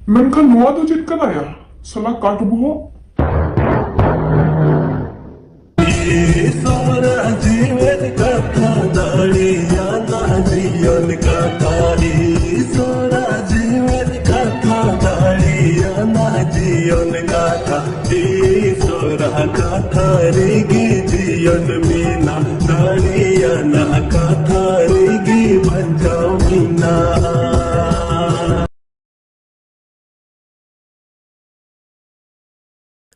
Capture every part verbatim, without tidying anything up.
ᱢᱮᱱᱠᱷᱟᱱ ᱱᱚᱣᱟ ᱫᱚ ᱪᱮᱫ ᱠᱟᱱᱟᱭᱟ? ᱥᱟᱞᱟ ᱠᱟᱴ ᱵᱚᱦᱚᱜ᱾ ᱤᱥᱚᱨᱟ ᱡᱤᱣᱮᱫ ᱠᱟᱛᱷᱟ ᱫᱟᱲᱮᱭᱟᱱᱟ ᱡᱤᱭᱚᱱ ᱠᱟᱛᱷᱟ᱾ ᱤᱥᱚᱨᱟ ᱡᱤᱣᱮᱫ ᱠᱟᱛᱷᱟ ᱫᱟᱲᱮᱭᱟᱱᱟ ᱡᱤᱭᱚᱱ ᱠᱟᱛᱷᱟ᱾ ᱤᱥᱚᱨᱟ ᱠᱟᱛᱷᱟ ᱨᱮᱜᱮ ᱡᱤᱭᱚᱱ ᱢᱮᱱᱟᱜ, ᱫᱟᱲᱮᱭᱟᱱᱟ ᱠᱟᱛᱷᱟ ᱨᱮᱜᱮ ᱵᱟᱧᱪᱟᱣ ᱢᱮᱱᱟᱜᱼᱟ᱾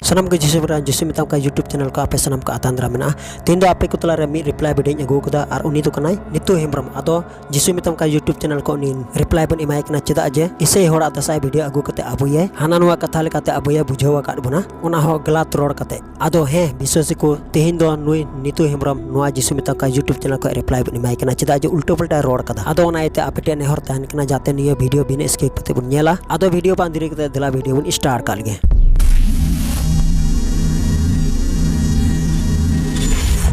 ᱥᱟᱱᱟᱢ ᱜᱮ ᱡᱤᱥᱩ ᱵᱚᱱ, ᱡᱤᱥᱩ ᱢᱮᱛᱟᱢ ᱠᱟᱱ YouTube channel ᱠᱚ ᱟᱯᱮ ᱥᱟᱱᱟᱢ ᱠᱚ ᱟᱛᱟᱝ ᱫᱟᱨᱟᱢ ᱢᱮᱱᱟᱜᱼᱟ᱾ ᱛᱮᱦᱮᱧ ᱫᱚ ᱟᱯᱮ ᱠᱚ ᱛᱟᱞᱟᱨᱮ ᱢᱤᱫ reply video ᱤᱧ ᱟᱹᱜᱩ ᱟᱠᱟᱫᱟ, ᱟᱨ ᱩᱱᱤ ᱫᱚ ᱠᱟᱱᱟᱭ ᱱᱤᱛᱩ ᱦᱮᱢᱵᱨᱚᱢ᱾ ᱟᱫᱚ ᱡᱤᱥᱩ ᱢᱮᱛᱟᱢ ᱠᱟᱱ YouTube channel ᱠᱚ ᱩᱱᱤ reply ᱵᱚᱱ ᱮᱢᱟᱭ ᱠᱟᱱᱟ, ᱪᱮᱫᱟᱜ ᱡᱮ ᱤᱥᱟᱹᱭ ᱦᱚᱲᱟᱜ ᱫᱟᱸᱥᱟᱭ video ᱟᱹᱜᱩ ᱠᱟᱛᱮ ᱟᱵᱚᱭᱮ ᱦᱟᱱᱟ ᱱᱚᱣᱟ ᱠᱟᱛᱷᱟ ᱞᱮᱠᱟᱛᱮ ᱟᱵᱚᱭᱮ ᱵᱩᱡᱷᱟᱹᱣ ᱟᱠᱟᱫ ᱵᱚᱱᱟ, ᱚᱱᱟ ᱦᱚᱸ ᱜᱟᱞᱟᱛ ᱨᱚᱲ ᱠᱟᱛᱮ᱾ ᱟᱫᱚ ᱦᱮᱸ, ᱵᱤᱥᱣᱟᱥᱤ ᱠᱚ, ᱛᱮᱦᱮᱧ ᱫᱚ ᱱᱩᱭ ᱱᱤᱛᱩ ᱦᱮᱢᱵᱨᱚᱢ ᱱᱚᱣᱟ ᱡᱤᱥᱩ ᱢᱮᱛᱟᱢ ᱠᱟᱱ YouTube channel ᱠᱷᱚᱱ reply ᱵᱚᱱ ᱮᱢᱟᱭ ᱠᱟᱱᱟ, ᱪᱮᱫᱟᱜ ᱡᱮ ᱩᱞᱴᱟᱹ ᱯᱟᱞᱴᱟᱭ ᱨᱚᱲ ᱠᱟᱫᱟ᱾ ᱟᱫᱚ ᱚᱱᱟ ᱤᱭᱟᱹᱛᱮ ᱟᱯᱮ ᱴᱷᱮᱱ ᱱᱮᱦᱚᱨ ᱛᱟᱦᱮᱱ ᱠᱟᱱᱟ, ᱡᱟᱛᱮ ᱱᱤᱭᱟᱹ video ᱵᱤᱱᱟᱹ skip ᱠᱟᱛᱮ ᱵᱚᱱ ᱧᱮᱞᱟ᱾ ᱟᱫᱚ video ᱵᱟᱝ ᱫᱮᱨᱤ ᱠᱟᱛᱮ ᱫᱮᱞᱟ video ᱵᱚᱱ start ᱠᱟᱜ ᱞᱮᱜᱮ᱾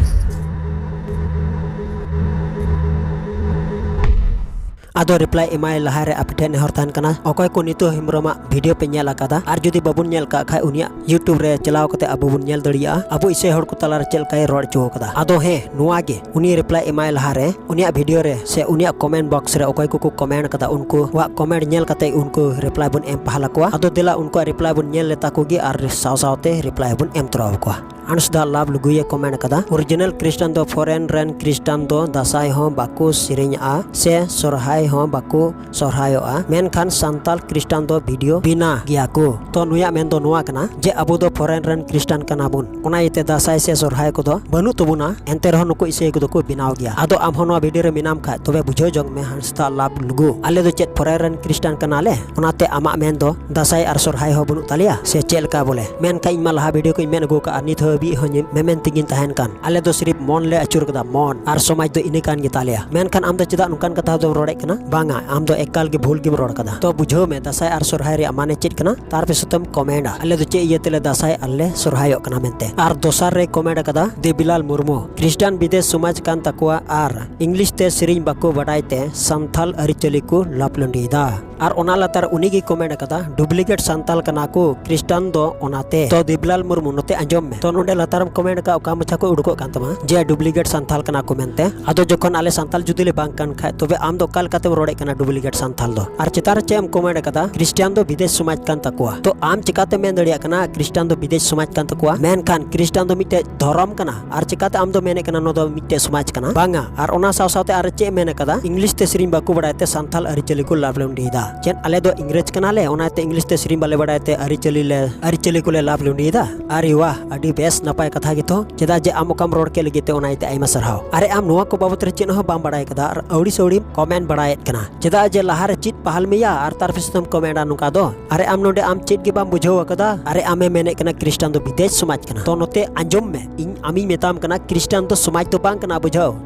ᱟᱫᱚ reply ᱮᱢᱟᱭ ᱞᱟᱦᱟᱨᱮ ᱟᱯᱮ ᱴᱷᱮᱱ ᱱᱮᱦᱚᱨ ᱛᱟᱦᱮᱱ ᱠᱟᱱᱟ, ᱚᱠᱚᱭ ᱠᱚ ᱱᱤᱛᱩ ᱦᱮᱢᱵᱨᱚᱢᱟᱜ video ᱯᱮ ᱧᱮᱞ ᱟᱠᱟᱫᱟ, ᱟᱨ ᱡᱩᱫᱤ ᱵᱟᱵᱚᱱ ᱧᱮᱞ ᱠᱟᱜ ᱠᱷᱟᱡ, ᱩᱱᱤᱭᱟᱜ YouTube ᱨᱮ ᱪᱟᱞᱟᱣ ᱠᱟᱛᱮ ᱟᱵᱚ ᱵᱚᱱ ᱧᱮᱞ ᱫᱟᱲᱮᱭᱟᱜᱼᱟ ᱟᱵᱚ ᱤᱥᱟᱹᱭ ᱦᱚᱲ ᱠᱚ ᱛᱟᱞᱟᱨᱮ ᱪᱮᱫ ᱞᱮᱠᱟᱭ ᱨᱚᱲ ᱦᱚᱪᱚ ᱟᱠᱟᱫᱟ᱾ ᱟᱫᱚ ᱦᱮᱸ, ᱱᱚᱣᱟ ᱜᱮ, ᱩᱱᱤ reply ᱮᱢᱟᱭ ᱞᱟᱦᱟᱨᱮ ᱩᱱᱤᱭᱟᱜ video ᱨᱮ ᱥᱮ ᱩᱱᱤᱭᱟᱜ comment box ᱨᱮ ᱚᱠᱚᱭ ᱠᱚᱠᱚ comment ᱟᱠᱟᱫᱟ, ᱩᱱᱠᱩᱣᱟᱜ comment ᱧᱮᱞ ᱠᱟᱛᱮ ᱩᱱᱠᱩ reply ᱵᱚᱱ ᱮᱢ ᱯᱟᱦᱟᱞ ᱟᱠᱚᱣᱟ᱾ ᱟᱫᱚ ᱫᱮᱞᱟ ᱩᱱᱠᱩᱣᱟᱜ reply ᱵᱚᱱ ᱧᱮᱞ ᱞᱮᱛᱟ ᱠᱚᱜᱮ ᱟᱨ ᱥᱟᱶ ᱥᱟᱶᱛᱮ reply ᱵᱚᱱ ᱮᱢ ᱛᱚᱨᱟ ᱟᱠᱚᱣᱟ᱾ ᱟᱱᱥᱫᱟ ᱞᱟᱵᱷ ᱞᱩᱜᱩᱭᱮ comment ᱟᱠᱟᱫᱟ, original Christian ᱫᱚ foreign ᱨᱮᱱ Christian ᱫᱚ ᱫᱟᱸᱥᱟᱭ ᱦᱚᱸ ᱵᱟᱠᱚ ᱥᱮᱨᱮᱧᱟ ᱥᱮ ᱥᱚᱨᱦᱟᱭ ᱦᱚᱸ ᱵᱟᱠᱚ ᱥᱚᱨᱦᱟᱭᱚᱜᱼᱟ, ᱢᱮᱱᱠᱷᱟᱱ ᱥᱟᱱᱛᱟᱞ Christian ᱫᱚ video ᱵᱮᱱᱟ ᱜᱮᱭᱟ ᱠᱚ᱾ ᱛᱚ ᱱᱩᱭᱟᱜ ᱢᱮᱱ ᱫᱚ ᱱᱚᱣᱟ ᱠᱟᱱᱟ ᱡᱮ ᱟᱵᱚ ᱫᱚ foreign ᱨᱮᱱ Christian ᱠᱟᱱᱟ ᱵᱚᱱ, ᱚᱱᱟ ᱤᱭᱟᱹᱛᱮ ᱫᱟᱸᱥᱟᱭ ᱥᱮ ᱥᱚᱨᱦᱟᱭ ᱠᱚᱫᱚ ᱵᱟᱹᱱᱩᱜ ᱛᱟᱵᱚᱱᱟ, ᱮᱱᱛᱮ ᱨᱮᱦᱚᱸ ᱱᱩᱠᱩ ᱤᱥᱟᱹᱭ ᱠᱚᱫᱚ ᱠᱚ ᱵᱮᱱᱟᱣ ᱜᱮᱭᱟ᱾ ᱟᱫᱚ ᱟᱢ ᱦᱚᱸ ᱱᱚᱣᱟ video ᱨᱮ ᱢᱮᱱᱟᱢ ᱠᱷᱟᱡ, ᱛᱚᱵᱮ ᱵᱩᱡᱷᱟᱹᱣ ᱡᱚᱝ ᱢᱮ ᱦᱟᱸᱥᱫᱟ ᱞᱟᱵᱷ ᱞᱩᱜᱩ, ᱟᱞᱮ ᱫᱚ ᱪᱮᱫ foreign ᱨᱮᱱ Christian ᱠᱟᱱᱟᱞᱮ? ᱚᱱᱟᱛᱮ ᱟᱢᱟᱜ ᱢᱮᱱ ᱫᱚ ᱫᱟᱸᱥᱟᱭ ᱟᱨ ᱥᱚᱨᱦᱟᱭ ᱦᱚᱸ ᱵᱟᱹᱱᱩᱜ ᱛᱟᱞᱮᱭᱟ ᱥᱮ ᱪᱮᱫ ᱞᱮᱠᱟ ᱵᱚᱞᱮ? ᱢᱮᱱᱠᱷᱟᱡ ᱤᱧ ᱢᱟ ᱞᱟᱦᱟ video ᱠᱚᱧ ᱢᱮᱱ ᱟᱹᱜᱩ ᱠᱟᱜᱼᱟ, ᱱᱤᱛ ᱦᱚᱸ ᱦᱟᱹᱵᱤᱡ ᱦᱚᱸ ᱧᱮ-, ᱢᱮᱢᱮᱱ ᱛᱤᱧ ᱛᱟᱦᱮᱱ ᱠᱟᱱ᱾ ᱟᱞᱮ ᱫᱚ ᱥᱤᱨᱤᱯ ᱢᱚᱱ ᱞᱮ ᱟᱹᱪᱩᱨ ᱠᱟᱫᱟ, ᱢᱚᱱ, ᱟᱨ ᱥᱚᱢᱟᱡᱽ ᱫᱚ ᱤᱱᱟᱹ ᱠᱟᱱ ᱜᱮᱛᱟᱞᱮᱭᱟ᱾ ᱢᱮᱱᱠᱷᱟᱱ ᱟᱢ ᱫᱚ ᱪᱮᱫᱟᱜ ᱱᱚᱝᱠᱟᱱ ᱠᱟᱛᱷᱟ ᱫᱚᱢ ᱨᱚᱲᱮᱫ ᱠᱟᱱᱟ? ᱵᱟᱝᱟ, ᱟᱢ ᱫᱚ ᱮᱠᱟᱞ ᱜᱮ ᱵᱷᱩᱞ ᱜᱮᱢ ᱨᱚᱲ ᱠᱟᱫᱟ᱾ ᱛᱚ ᱵᱩᱡᱷᱟᱹᱣ ᱢᱮ, ᱫᱟᱸᱥᱟᱭ ᱟᱨ ᱥᱚᱨᱦᱟᱭ ᱨᱮᱭᱟᱜ ᱢᱟᱱᱮ ᱪᱮᱫ ᱠᱟᱱᱟ? ᱛᱟᱨ ᱯᱮ ᱥᱩᱛᱟᱹᱢ ᱠᱚᱢᱮᱱᱴᱟ, ᱟᱞᱮ ᱫᱚ ᱪᱮᱫ ᱤᱭᱟᱹ ᱛᱮᱞᱮ ᱫᱟᱸᱥᱟᱭ ᱟᱨ ᱞᱮ ᱥᱚᱨᱦᱟᱭᱚᱜ ᱠᱟᱱᱟ ᱢᱮᱱᱛᱮ᱾ ᱟᱨ ᱫᱚᱥᱟᱨ ᱨᱮ ᱠᱚᱢᱮᱱᱴ ᱟᱠᱟᱫᱟ ᱫᱮᱵᱤᱞᱟᱞ ᱢᱩᱨᱢᱩ, ᱠᱷᱨᱤᱥᱴᱟᱱ ᱵᱤᱫᱮᱥ ᱥᱚᱢᱟᱡᱽ ᱠᱟᱱ ᱛᱟᱠᱚᱣᱟ ᱟᱨ ᱤᱝᱞᱤᱥ ᱛᱮ ᱥᱮᱨᱮᱧ ᱵᱟᱠᱚ ᱵᱟᱰᱟᱭ ᱛᱮ ᱥᱟᱱᱛᱷᱟᱞ ᱟᱹᱨᱤᱪᱟᱹᱞᱤ ᱠᱚ ᱞᱟᱯᱞᱩᱸᱰᱤᱭᱮᱫᱟ᱾ ᱟᱨ ᱚᱱᱟ ᱞᱟᱛᱟᱨ ᱩᱱᱤ ᱜᱮ ᱠᱚᱢᱮᱱᱴ ᱟᱠᱟᱫᱟ, ᱰᱩᱯᱞᱤᱠᱮᱴ ᱥᱟᱱᱛᱟᱞ ᱠᱟᱱᱟ ᱠᱚ, ᱠᱷᱨᱤᱥᱴᱟᱱ ᱫᱚ ᱚᱱᱟᱛᱮ᱾ ᱛᱚ ᱫᱮᱵᱤᱞᱟᱞ ᱢᱩᱨᱢᱩ, ᱱᱚᱛᱮ ᱟᱸᱡᱚᱢ ᱢᱮ᱾ ᱛᱚ ᱱᱚᱰᱮ ᱞᱟᱛᱟᱨᱮᱢ ᱠᱚᱢᱮᱱᱴ ᱟᱠᱟᱫ, ᱚᱠᱟ ᱢᱚᱪᱟ ᱠᱷᱚᱱ ᱩᱰᱩᱠᱚᱜ ᱠᱟᱱ ᱛᱟᱢᱟ ᱡᱮ ᱰᱩᱯᱞᱤᱠᱮᱴ ᱥᱟᱱᱛᱟᱞ ᱠᱟᱱᱟ ᱠᱚ ᱢᱮᱱᱛᱮ? ᱟᱫᱚ ᱡᱚᱠᱷᱚᱱ ᱟᱞᱮ ᱥᱟᱱᱛᱟᱞ ᱡᱩᱫᱤ ᱞᱮ ᱵᱟᱝ ᱠᱟᱱ ᱠᱷᱟᱡ, ᱛᱚᱵᱮ ᱟᱢ ᱫᱚ ᱚᱠᱟ ᱞᱮᱠᱟᱛᱮᱢ ᱨᱚᱲᱮᱫ ᱠᱟᱱᱟ ᱰᱩᱯᱞᱤᱠᱮᱴ ᱥᱟᱱᱛᱟᱞ ᱫᱚ? ᱟᱨ ᱪᱮᱛᱟᱱ ᱨᱮ ᱪᱮᱫ ᱮᱢ ᱠᱚᱢᱮᱱᱴ ᱟᱠᱟᱫᱟ, ᱠᱷᱨᱤᱥᱴᱟᱱ ᱫᱚ ᱵᱤᱫᱮᱥ ᱥᱚᱢᱟᱡᱽ ᱠᱟᱱ ᱛᱟᱠᱚᱣᱟ᱾ ᱛᱚ ᱟᱢ ᱪᱤᱠᱟᱛᱮᱢ ᱢᱮᱱ ᱫᱟᱲᱮᱭᱟᱜ ᱠᱟᱱᱟ ᱠᱷᱨᱤᱥᱴᱟᱱ ᱫᱚ ᱵᱤᱫᱮᱥ ᱥᱚᱢᱟᱡᱽ ᱠᱟᱱ ᱛᱟᱠᱚᱣᱟ? ᱢᱮᱱᱠᱷᱟᱱ ᱠᱷᱨᱤᱥᱴᱟᱱ ᱫᱚ ᱢᱤᱫᱴᱮᱡ ᱫᱷᱚᱨᱚᱢ ᱠᱟᱱᱟ, ᱟᱨ ᱪᱤᱠᱟᱛᱮ ᱟᱢ ᱫᱚ ᱢᱮᱱᱮᱫ ᱠᱟᱱᱟ ᱱᱚᱣᱟ ᱫᱚ ᱢᱤᱫᱴᱮᱡ ᱥᱚᱢᱟᱡᱽ ᱠᱟᱱᱟ? ᱵᱟᱝᱟ᱾ ᱟᱨ ᱚᱱᱟ ᱥᱟᱶ ᱥᱟᱶᱛᱮ ᱟᱨ ᱪᱮᱫ ᱮ ᱢᱮᱱ ᱟᱠᱟᱫᱟ? ᱤᱝᱞᱤᱥ ᱛᱮ ᱥᱮᱨᱮᱧ ᱵᱟᱠᱚ ᱵᱟᱲᱟᱭ ᱛᱮ ᱥᱟᱱᱛᱟᱞ ᱟᱹᱨᱤᱪᱟᱹᱞᱤ ᱠᱚ ᱞᱟᱯᱞᱩᱸᱰᱤᱭᱮᱫᱟ᱾ ᱪᱮᱫ ᱟᱞᱮ ᱫᱚ ᱤᱝᱨᱮᱡᱽ ᱠᱟᱱᱟᱞᱮ, ᱚᱱᱟᱛᱮ ᱤᱝᱞᱤᱥ ᱛᱮ ᱥᱮᱨᱮᱧ ᱵᱟᱞᱮ ᱵᱟᱲᱟᱭ ᱛᱮ ᱟᱹᱨᱤᱪᱟᱹᱞᱤ ᱞᱮ, ᱟᱹᱨᱤᱪᱟᱹᱞᱤ ᱠᱚᱞᱮ ᱞᱟᱯᱞᱩᱸᱰᱤᱭᱮᱫᱟ? ᱟᱨᱮ ᱣᱟᱦ, ᱟᱹᱰᱤ ᱵᱮᱥ ᱱᱟᱯᱟᱭ ᱠᱟᱛᱷᱟ ᱜᱮᱛᱚ᱾ ᱪᱮᱫᱟᱜ ᱡᱮ ᱟᱢ ᱚᱠᱟᱢ ᱨᱚᱲ ᱠᱮᱫ ᱞᱟᱹᱜᱤᱫ ᱛᱮ, ᱚᱱᱟ ᱤᱭᱟᱹᱛᱮ ᱟᱭᱢᱟ ᱥᱟᱨᱦᱟᱣ᱾ ᱟᱨᱮ ᱟᱢ ᱱᱚᱣᱟ ᱠᱚ ᱵᱟᱵᱚᱛ ᱨᱮ ᱪᱮᱫ ᱦᱚᱸ ᱵᱟᱢ ᱵᱟᱲᱟᱭ ᱠᱟᱫᱟ ᱟᱨ ᱟᱹᱣᱲᱤ ᱥᱟᱹᱣᱲᱤᱢ ᱠᱚᱢᱮᱱᱴ ᱵᱟᱲᱟᱭᱮᱫ ᱠᱟᱱᱟ᱾ ᱪᱮᱫᱟᱜ ᱡᱮ ᱞᱟᱦᱟ ᱨᱮ ᱪᱮᱫ ᱯᱟᱦᱟᱞ ᱢᱮᱭᱟ ᱟᱨ ᱛᱟᱨ ᱯᱤᱪᱷᱮ ᱫᱚᱢ ᱠᱚᱢᱮᱱᱴᱟ ᱱᱚᱝᱠᱟ ᱫᱚ? ᱟᱨᱮ ᱟᱢ ᱱᱚᱰᱮ ᱟᱢ ᱪᱮᱫ ᱜᱮ ᱵᱟᱢ ᱵᱩᱡᱷᱟᱹᱣ ᱟᱠᱟᱫᱟ᱾ ᱟᱨᱮ ᱟᱢᱮ ᱢᱮᱱᱮᱫ ᱠᱟᱱᱟ ᱠᱷᱨᱤᱥᱴᱟᱱ ᱫᱚ ᱵᱤᱫᱮᱥ ᱥᱚᱢᱟᱡᱽ ᱠᱟᱱᱟ᱾ ᱛᱚ ᱱᱚᱛᱮ ᱟᱸᱡᱚᱢ ᱢᱮ, ᱤᱧ ᱟᱢᱤᱧ ᱢᱮᱛᱟᱢ ᱠᱟᱱᱟ ᱠᱷᱨᱤᱥᱴᱟᱱ ᱫᱚ ᱥᱚᱢᱟᱡᱽ ᱫᱚ ᱵᱟᱝ ᱠᱟᱱᱟ, ᱵᱩᱡᱷᱟᱹᱣ?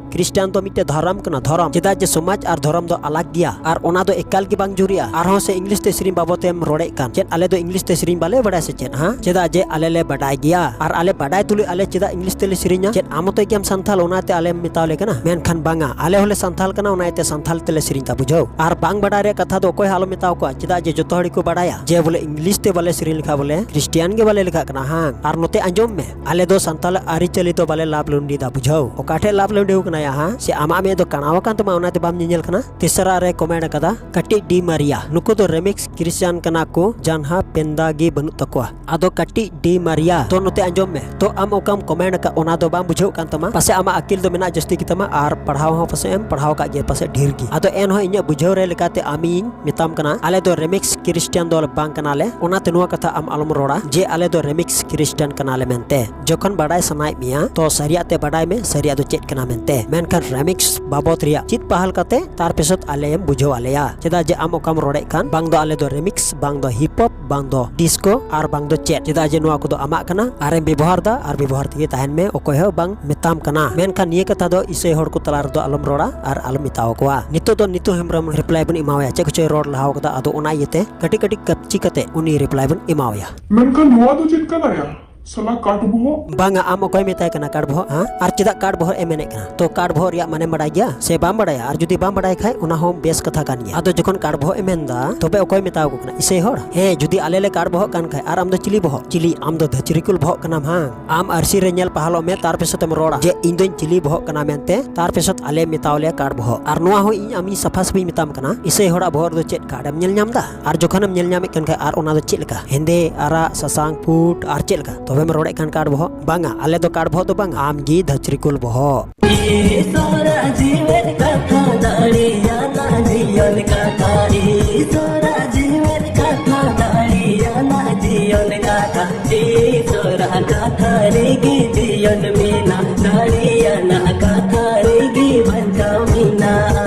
ᱠᱷᱨᱤᱥᱴᱟᱱ ᱫᱚ ᱢᱤᱫᱴᱮᱡ ᱫᱷᱚᱨᱚᱢ ᱠᱟᱱᱟ, ᱫᱷᱚᱨᱚᱢ᱾ ᱪᱮᱫᱟᱜ ᱡᱮ ᱥᱚᱢᱟᱡᱽ ᱟᱨ ᱫᱷᱚᱨᱚᱢ ᱫᱚ ᱟᱞᱟᱜᱽ ᱜᱮᱭᱟ ᱟᱨ ᱚᱱᱟ ᱫᱚ ᱮᱠᱟᱞ ᱜᱮ ᱵᱟᱝ ᱡᱩᱨᱤᱜᱼᱟ᱾ ᱟᱨᱦᱚᱸ ᱥᱮ ᱤᱝᱞᱤᱥ ᱛᱮ ᱥᱮᱨᱮᱧ ᱵᱟᱵᱚᱛ ᱮᱢ ᱨᱚᱲᱮᱫ ᱠᱟᱱ, ᱪᱮᱫ ᱟᱞᱮ ᱫᱚ ᱤᱝᱞᱤᱥ ᱛᱮ ᱥᱮᱨᱮᱧ ᱵᱟᱞᱮ ᱵᱟᱲᱟᱭᱟ ᱥᱮ ᱪᱮᱫ? ᱦᱮᱸ, ᱪᱮᱫᱟᱜ ᱡᱮ ᱟᱞᱮ ᱞᱮ ᱵᱟᱰᱟᱭ ᱜᱮᱭᱟ ᱟᱨ ᱟᱞᱮ ᱵᱟᱰᱟᱭ ᱛᱩᱞᱩᱡ ᱟᱞᱮ ᱪᱮᱫᱟᱜ ᱤᱝᱞᱤᱥ ᱛᱮᱞᱮ ᱥᱮᱨᱮᱧᱟ? ᱪᱮᱫ ᱟᱢ ᱢᱚᱛᱚᱡ ᱜᱮᱢ ᱥᱟᱱᱛᱷᱟᱞ, ᱚᱱᱟᱛᱮ ᱟᱞᱮᱢ ᱢᱮᱛᱟᱣ ᱞᱮ ᱠᱟᱱᱟ? ᱢᱮᱱᱠᱷᱟᱱ ᱵᱟᱝᱟ, ᱟᱞᱮ ᱦᱚᱸᱞᱮ ᱥᱟᱱᱛᱷᱟᱞ ᱠᱟᱱᱟ, ᱚᱱᱟ ᱤᱭᱟᱹᱛᱮ ᱥᱟᱱᱛᱷᱟᱞ ᱛᱮᱞᱮ ᱥᱮᱨᱮᱧ ᱫᱟ, ᱵᱩᱡᱷᱟᱹᱣ? ᱟᱨ ᱵᱟᱝ ᱵᱟᱰᱟᱭ ᱨᱮᱭᱟᱜ ᱠᱟᱛᱷᱟ ᱫᱚ ᱚᱠᱚᱭ ᱦᱚᱸ ᱟᱞᱚᱢ ᱢᱮᱛᱟᱣ ᱠᱚᱣᱟ, ᱪᱮᱫᱟᱜ ᱡᱮ ᱡᱚᱛᱚ ᱦᱚᱲ ᱜᱮᱠᱚ ᱵᱟᱰᱟᱭᱟ ᱡᱮ ᱵᱚᱞᱮ ᱤᱝᱞᱤᱥ ᱛᱮ ᱵᱟᱞᱮ ᱥᱮᱨᱮᱧ ᱞᱮᱠᱷᱟᱡ ᱵᱚᱞᱮ ᱠᱷᱨᱤᱥᱴᱤᱭᱟᱱ ᱜᱮ ᱵᱟᱞᱮ ᱞᱮᱠᱷᱟᱜ ᱠᱟᱱᱟ᱾ ᱦᱟᱝ? ᱟᱨ ᱱᱚᱛᱮ ᱟᱸᱡᱚᱢ ᱢᱮ, ᱟᱞᱮ ᱫᱚ ᱥᱟᱱᱛᱟᱞ ᱟᱹᱨᱤᱪᱟᱹᱞᱤ ᱫᱚ ᱵᱟᱞᱮ ᱞᱟᱵᱷ ᱞᱩᱸᱰᱤ ᱫᱟ, ᱵᱩᱡᱷᱟᱹᱣ? ᱚᱠᱟ ᱴᱷᱮᱡ ᱞᱟᱵᱷ ᱞᱩᱸᱰᱤ ᱠᱟᱱᱟ ᱭᱟ? ᱦᱟᱝ? ᱥᱮ ᱟᱢᱟᱜ ᱢᱮᱫ ᱫᱚ ᱠᱟᱬᱟᱣ ᱟᱠᱟᱱ ᱛᱟᱢᱟ, ᱚᱱᱟᱛᱮ ᱵᱟᱢ ᱧᱮᱧᱮᱞ ᱠᱟᱱᱟ? ᱛᱮᱥᱨᱟ ᱨᱮ ᱠᱚᱢᱮᱱᱴ ᱟᱠᱟᱫᱟ ᱠᱟᱹᱴᱤᱡ ᱰᱤ ᱢᱟᱨᱤᱭᱟ, ᱱᱩᱠᱩ ᱫᱚ ᱨᱮᱢᱤᱠᱥ ᱠᱷᱨᱤᱥᱴᱟᱱ ᱠᱟᱱᱟ ᱠᱚ, ᱡᱟᱱᱦᱟ ᱯᱮᱱᱫᱟ ᱜᱮ ᱵᱟᱹᱱᱩᱜ ᱛᱟᱠᱚᱣᱟ᱾ ᱟᱫᱚ ᱠᱟᱹᱴᱤᱡ ᱰᱤ ᱢᱟᱨᱤᱭᱟ, ᱛᱚ ᱱᱚᱛᱮ ᱟᱸᱡᱚᱢ ᱢᱮ, ᱛᱚ ᱟᱢ ᱚᱠᱟᱢ ᱠᱚᱢᱮᱱᱴ ᱟᱠᱟᱫ ᱚᱱᱟ ᱫᱚ ᱵᱟᱝ ᱵᱩᱡᱷᱟᱹᱜ ᱠᱟᱱ ᱛᱟᱢᱟ᱾ ᱯᱟᱥᱮ ᱟᱢᱟᱜ ᱟᱹᱠᱤᱞ ᱫᱚ ᱢᱮᱱᱟᱜ ᱡᱟᱹᱥᱛᱤ ᱜᱮᱛᱟᱢᱟ ᱟᱨ ᱯᱟᱲᱦᱟᱣ ᱦᱚᱸ ᱯᱟᱥᱮ ᱮᱢ ᱯᱟᱲᱦᱟᱣ ᱟᱠᱟᱫ ᱜᱮᱭᱟ ᱯᱟᱥᱮ ᱰᱷᱮᱨ ᱜᱮ᱾ ᱟᱫᱚ ᱮᱱᱦᱚᱸ ᱤᱧᱟᱹᱜ ᱵᱩᱡᱷᱟᱹᱣ ᱨᱮ ᱞᱮᱠᱟᱛᱮ ᱟᱢᱤᱧ ᱢᱮᱛᱟᱢ ᱠᱟᱱᱟ, ᱟᱞᱮ ᱫᱚ ᱨᱮᱢᱤᱠᱥ ᱠᱷᱨᱤᱥᱴᱟᱱ ᱫᱚ ᱵᱟᱝ ᱠᱟᱱᱟᱞᱮ, ᱚᱱᱟᱛᱮ ᱱᱚᱣᱟ ᱠᱟᱛᱷᱟ ᱟᱢ ᱟᱞᱚᱢ ᱨᱚᱲᱟ ᱡᱮ ᱟᱞᱮ ᱫᱚ ᱨᱮᱢᱤᱠᱥ ᱠᱷᱨᱤᱥᱴᱟᱱ ᱠᱟᱱᱟᱞᱮ ᱢᱮᱱᱛᱮ᱾ ᱡᱚᱠᱷᱚᱱ ᱵᱟᱰᱟᱭ ᱥᱟᱱᱟᱭᱮᱫ ᱢᱮᱭᱟ, ᱛᱚ ᱥᱟᱹᱨᱤᱭᱟᱜ ᱛᱮ ᱵᱟᱰᱟᱭ ᱢᱮ, ᱥᱟᱹᱨᱤᱭᱟᱜ ᱫᱚ ᱪᱮᱫ ᱠᱟᱱᱟ ᱢᱮᱱᱛᱮ᱾ ᱢᱮᱱᱠᱷᱟᱱ ᱨᱮᱢᱤᱠᱥ ᱵᱟᱵᱚᱫ ᱨᱮᱭᱟᱜ ᱪᱮᱫ ᱯᱟᱦᱟᱞ ᱠᱟᱛᱮ ᱛᱟᱨ ᱯᱮᱥᱚᱛ ᱟᱞᱮᱭᱮᱢ ᱵᱩᱡᱷᱟᱹᱣ ᱟᱞᱮᱭᱟ? ᱪᱮᱫᱟᱜ ᱡᱮ ᱟᱢ ᱚᱠᱟᱢ ᱨᱚᱲᱮᱫ ᱠᱟᱱ, ᱵᱟᱝ ᱫᱚ ᱟᱞᱮ ᱫᱚ ᱨᱮᱢᱤᱠᱥ, ᱵᱟᱝ ᱫᱚ ᱦᱤᱯ ᱦᱚᱯ, ᱵᱟᱝ ᱫᱚ ᱰᱤᱥᱠᱳ, ᱟᱨ ᱵᱟᱝ ᱫᱚ ᱪᱮᱫ? ᱪᱮᱫᱟᱜ ᱡᱮ ᱱᱚᱣᱟ ᱠᱚᱫᱚ ᱟᱢᱟᱜ ᱠᱟᱱᱟ, ᱟᱨᱮᱢ ᱵᱮᱵᱚᱦᱟᱨ ᱫᱟ ᱟᱨ ᱵᱮᱵᱚᱦᱟᱨ ᱛᱮᱜᱮ ᱛᱟᱦᱮᱱ ᱢᱮ, ᱚᱠᱚᱭ ᱦᱚᱸ ᱵᱟᱝ ᱢᱮᱛᱟᱢ ᱠᱟᱱᱟ᱾ ᱢᱮᱱᱠᱷᱟᱱ ᱱᱤᱭᱟᱹ ᱠᱟᱛᱷᱟ ᱫᱚ ᱤᱥᱟᱹᱭ ᱦᱚᱲ ᱠᱚ ᱛᱟᱞᱟ ᱨᱮᱫᱚ ᱟᱞᱚᱢ ᱨᱚᱲᱟ ᱟᱨ ᱟᱞᱚᱢ ᱢᱮᱛᱟᱣ ᱠᱚᱣᱟ᱾ ᱱᱤᱛᱚᱜ ᱫᱚ ᱱᱤᱛᱩ ᱦᱮᱢᱵᱨᱚᱢ ᱨᱤᱯᱞᱟᱭ ᱵᱚᱱ ᱮᱢᱟᱣᱟᱭᱟ, ᱪᱮᱫ ᱠᱚᱪᱚᱭ ᱨᱚᱲ ᱞᱟᱦᱟᱣ ᱠᱟᱫᱟ, ᱟᱫᱚ ᱚᱱᱟ ᱤᱭᱟᱹᱛᱮ ᱠᱟᱹᱴᱤᱡ ᱠᱟᱹᱴᱤᱡ ᱠᱟᱹᱯᱪᱤ ᱠᱟᱛᱮ ᱩᱱᱤ ᱨᱤᱯᱞᱟᱭ ᱵᱚᱱ ᱮᱢᱟᱣᱟᱭᱟ᱾ ᱢᱮᱱᱠᱷᱟᱱ ᱱᱚᱣᱟ ᱫᱚ ᱪᱮᱫ ᱠᱟᱱᱟᱭᱟ? ᱥᱟᱞᱟ ᱠᱟᱴ ᱵᱚᱦᱚᱜ᱾ ᱵᱟᱝᱟ, ᱟᱢ ᱚᱠᱚᱭ ᱢᱮᱛᱟᱭ ᱠᱟᱱᱟ ᱠᱟᱴ ᱵᱚᱦᱚᱜ, ᱦᱮᱸ? ᱟᱨ ᱪᱮᱫᱟᱜ ᱠᱟᱴ ᱵᱚᱦᱚᱜ ᱮ ᱢᱮᱱᱮᱫ ᱠᱟᱱᱟ? ᱛᱚ, ᱠᱟᱴ ᱵᱚᱦᱚᱜ ᱨᱮᱭᱟᱜ ᱢᱟᱱᱮᱢ ᱵᱟᱰᱟᱭ ᱜᱮᱭᱟ ᱥᱮ ᱵᱟᱢ ᱵᱟᱰᱟᱭᱟ? ᱟᱨ ᱡᱩᱫᱤ ᱵᱟᱢ ᱵᱟᱰᱟᱭ ᱠᱷᱟᱡ, ᱚᱱᱟ ᱦᱚᱸ ᱵᱮᱥ ᱠᱟᱛᱷᱟ ᱠᱟᱱ ᱜᱮᱭᱟ᱾ ᱟᱫᱚ ᱡᱚᱠᱷᱚᱱ ᱠᱟᱴ ᱵᱚᱦᱚᱜ ᱮ ᱢᱮᱱᱫᱟ, ᱛᱚᱵᱮ ᱚᱠᱚᱭ ᱢᱮᱛᱟᱣ ᱠᱚ ᱠᱟᱱᱟ? ᱤᱥᱟᱹᱭ ᱦᱚᱲ? ᱦᱮᱸ, ᱡᱩᱫᱤ ᱟᱞᱮ ᱞᱮ ᱠᱟᱴ ᱵᱚᱦᱚᱜ ᱠᱟᱱ ᱠᱷᱟᱡ ᱟᱨ ᱟᱢ ᱫᱚ ᱪᱤᱞᱤ ᱵᱚᱦᱚᱜ? ᱪᱤᱞᱤ? ᱟᱢ ᱫᱚ ᱫᱷᱟᱹᱪᱨᱤᱠᱩᱞ ᱵᱚᱦᱚᱜ ᱠᱟᱱᱟᱢ, ᱦᱟᱝ? ᱟᱢ ᱟᱹᱨᱥᱤ ᱨᱮ ᱧᱮᱞ ᱯᱟᱦᱟᱞᱚᱜ ᱢᱮ, ᱛᱟᱨ ᱯᱮᱥᱚᱛᱮᱢ ᱨᱚᱲᱟ ᱡᱮ ᱤᱧ ᱫᱚᱧ ᱪᱤᱞᱤ ᱵᱚᱦᱚᱜ ᱠᱟᱱᱟ ᱢᱮᱱᱛᱮ, ᱛᱟᱨ ᱯᱮᱥᱚᱛ ᱟᱞᱮ ᱢᱮᱛᱟᱣ ᱞᱮᱭᱟ ᱠᱟᱴ ᱵᱚᱦᱚᱜ᱾ ᱟᱨ ᱱᱚᱣᱟ ᱦᱚᱸ ᱤᱧ ᱟᱢᱤᱧ ᱥᱟᱯᱷᱟ ᱥᱟᱹᱯᱷᱤᱧ ᱢᱮᱛᱟᱢ ᱠᱟᱱᱟ, ᱤᱥᱟᱹᱭ ᱦᱚᱲᱟᱜ ᱵᱚᱦᱚᱜ ᱨᱮᱫᱚ ᱪᱮᱫ ᱠᱟᱴ ᱮᱢ ᱧᱮᱞ ᱧᱟᱢ ᱫᱟ? ᱟᱨ ᱡᱚᱠᱷᱚᱱᱮᱢ ᱧᱮᱞ ᱧᱟᱢᱮᱫ ᱠᱟᱱ ᱠᱷᱟᱡ, ᱟᱨ ᱚᱱᱟ ᱫᱚ ᱪᱮᱫ ᱞᱮᱠᱟ? ᱦᱮᱸᱫᱮ, ᱟᱨᱟᱜ, ᱥᱟᱥᱟᱝ, ᱯᱩᱸᱰ, ᱟᱨ ᱪᱮᱫ ᱞᱮᱠᱟ? ᱛᱚᱵᱮᱢ ᱨᱚᱲᱮᱫ ᱠᱟᱱ ᱠᱟᱴ ᱵᱚᱦᱚᱜ? ᱵᱟᱝᱟ, ᱟᱞᱮ ᱫᱚ ᱠᱟᱴ ᱵᱚᱦᱚᱜ ᱫᱚ ᱵᱟᱝᱟ, ᱟᱢ ᱜᱮ ᱫᱷᱟᱹᱪᱨᱤᱠᱩᱞ ᱵᱚᱦᱚᱜ᱾ ᱤᱥᱚᱨᱟ ᱡᱤᱣᱮᱫ ᱠᱟᱛᱷᱟ, ᱫᱟᱲᱮᱭᱟᱱᱟ ᱡᱤᱭᱚᱱ ᱠᱟᱛᱷᱟ, ᱤᱥᱚᱨᱟ ᱡᱤᱣᱮᱫ ᱠᱟᱛᱷᱟ, ᱫᱟᱲᱮᱭᱟᱱᱟ ᱡᱤᱭᱚᱱ ᱠᱟᱛᱷᱟ, ᱤᱥᱚᱨᱟ ᱠᱟᱛᱷᱟ ᱨᱮᱜᱮ ᱡᱤᱭᱚᱱ ᱢᱮᱱᱟᱜ, ᱫᱟᱲᱮᱭᱟᱱᱟ ᱠᱟᱛᱷᱟ ᱨᱮᱜᱮ ᱵᱟᱧᱪᱟᱣ ᱢᱮᱱᱟᱜ᱾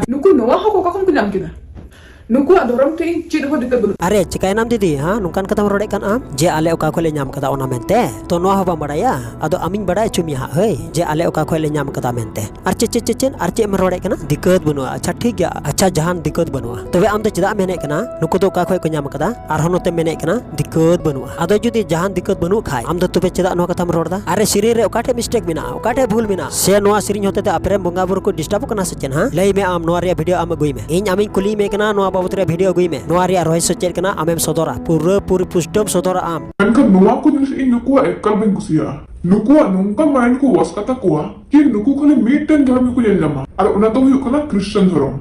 ᱱᱩᱠᱩ ᱱᱚᱣᱟ ᱦᱚᱸ ᱚᱠᱟ ᱠᱷᱚᱱ ᱠᱚ ᱧᱟᱢ ᱠᱮᱫᱟ? ᱱᱩᱠᱩᱣᱟᱜ ᱫᱷᱚᱨᱚᱢ ᱴᱷᱮᱱ ᱤᱧ ᱪᱮᱫ ᱦᱚᱸ ᱫᱤᱠᱠᱟᱹᱛ ᱵᱟᱹᱱᱩᱜ᱾ ᱟᱨᱮ, ᱪᱤᱠᱟᱭᱮᱱᱟᱢ ᱫᱤᱫᱤ? ᱦᱮᱸ, ᱱᱚᱝᱠᱟᱱ ᱠᱟᱛᱷᱟᱢ ᱨᱚᱲᱮᱫ ᱠᱟᱱ ᱟᱢ ᱡᱮ ᱟᱞᱮ ᱚᱠᱟ ᱠᱷᱚᱱ ᱞᱮ ᱧᱟᱢ ᱠᱟᱫᱟ ᱚᱱᱟ ᱢᱮᱱᱛᱮ? ᱛᱚ, ᱱᱚᱣᱟ ᱦᱚᱸ ᱵᱟᱢ ᱵᱟᱲᱟᱭᱟ? ᱟᱫᱚ ᱟᱢᱤᱧ ᱵᱟᱲᱟᱭ ᱦᱚᱪᱚ ᱢᱮᱭᱟ ᱦᱟᱸᱜ, ᱦᱳᱭ, ᱡᱮ ᱟᱞᱮ ᱚᱠᱟ ᱠᱷᱚᱱ ᱞᱮ ᱧᱟᱢ ᱠᱟᱫᱟ ᱢᱮᱱᱛᱮ᱾ ᱟᱨ ᱪᱮᱫ, ᱪᱮᱫ, ᱪᱮᱫ, ᱪᱮᱫ? ᱟᱨ ᱪᱮᱫ ᱮᱢ ᱨᱚᱲᱮᱫ ᱠᱟᱱᱟ? ᱫᱤᱠᱠᱟᱹᱛ ᱵᱟᱹᱱᱩᱜᱼᱟ᱾ ᱟᱪᱪᱷᱟ, ᱴᱷᱤᱠ ᱜᱮᱭᱟ᱾ ᱟᱪᱪᱷᱟ, ᱡᱟᱦᱟᱱ ᱫᱤᱠᱠᱟᱹᱛ ᱵᱟᱹᱱᱩᱜᱼᱟ᱾ ᱛᱚᱵᱮ ᱟᱢ ᱫᱚ ᱪᱮᱫᱟᱜ ᱮᱢ ᱢᱮᱱᱮᱫ ᱠᱟᱱᱟ ᱱᱩᱠᱩ ᱫᱚ ᱚᱠᱟ ᱠᱷᱚᱱ ᱠᱚ ᱧᱟᱢ ᱠᱟᱫᱟ? ᱟᱨᱦᱚᱸ ᱱᱚᱛᱮᱢ ᱢᱮᱱᱮᱫ ᱠᱟᱱᱟ ᱫᱤᱠᱠᱟᱹᱛ ᱵᱟᱹᱱᱩᱜᱼᱟ᱾ ᱟᱫᱚ ᱡᱩᱫᱤ ᱡᱟᱦᱟᱱ ᱫᱤᱠᱠᱟᱹᱛ ᱵᱟᱹᱱᱩᱜ ᱠᱷᱟᱡ, ᱟᱢ ᱫᱚ ᱛᱚᱵᱮ ᱪᱮᱫᱟᱜ ᱱᱚᱣᱟ ᱠᱟᱛᱷᱟᱢ ᱨᱚᱲ ᱫᱟ? ᱟᱨᱮ, ᱥᱮᱨᱮᱧ ᱨᱮ ᱚᱠᱟ ᱴᱷᱮᱡ mistake ᱢᱮᱱᱟᱜᱼᱟ? ᱚᱠᱟ ᱴᱷᱮᱡ ᱵᱷᱩᱞ ᱢᱮᱱᱟᱜᱼᱟ? ᱥᱮ ᱱᱚᱣᱟ ᱥᱮᱨᱮᱧ ᱦᱚᱛᱮᱛᱮ ᱟᱯᱮᱨᱮᱱ ᱵᱚᱸᱜᱟ ᱵᱩᱨᱩ ᱠᱚ disturb ᱠᱟᱱᱟ ᱥᱮ ᱪᱮᱫ, ᱦᱟᱸ? ᱞᱟᱹᱭ ᱢᱮ ᱟᱢ, ᱱᱚᱣᱟ ᱨᱮᱭᱟᱜ video ᱟᱢ ᱟᱹᱜᱩᱭ ᱢᱮ᱾ ᱤᱧ ᱟᱢᱤᱧ ᱠᱩᱞᱤᱭᱮᱫ ᱢᱮ ᱠᱟᱱᱟ, ᱱᱚᱣᱟ ᱵᱟᱵᱚᱛ ᱨᱮ video ᱟᱹᱜᱩᱭ ᱢᱮ᱾ ᱱᱚᱣᱟ ᱨᱮᱭᱟᱜ ᱨᱚᱦᱚᱥᱭᱚ ᱪᱮᱫ ᱠᱟᱱᱟ, ᱟᱢᱮᱢ ᱥᱚᱫᱚᱨᱟ, ᱯᱩᱨᱟᱹ ᱯᱩᱨᱤ ᱯᱩᱥᱴᱟᱹᱣ ᱥᱚᱫᱚᱨᱟ ᱟᱢ᱾ ᱢᱮᱱᱠᱷᱟᱱ ᱱᱚᱣᱟ ᱠᱚ ᱡᱤᱱᱤᱥ ᱤᱧ ᱱᱩᱠᱩᱣᱟᱜ ᱮᱠᱟᱞ ᱵᱟᱹᱧ ᱠᱩᱥᱤᱭᱟᱜᱼᱟ᱾ ᱱᱩᱠᱩᱣᱟᱜ ᱱᱚᱝᱠᱟ mind ᱠᱚ wash ᱠᱟᱛᱟ ᱠᱚᱣᱟ ᱡᱮ ᱱᱩᱠᱩ ᱠᱷᱟᱹᱞᱤ ᱢᱤᱫᱴᱮᱱ ᱫᱷᱚᱨᱚᱢ ᱜᱮᱠᱚ ᱧᱮᱞ ᱧᱟᱢᱟ, ᱟᱨ ᱚᱱᱟ ᱫᱚ ᱦᱩᱭᱩᱜ ᱠᱟᱱᱟ ᱠᱷᱨᱤᱥᱴᱟᱱ ᱫᱷᱚᱨᱚᱢ᱾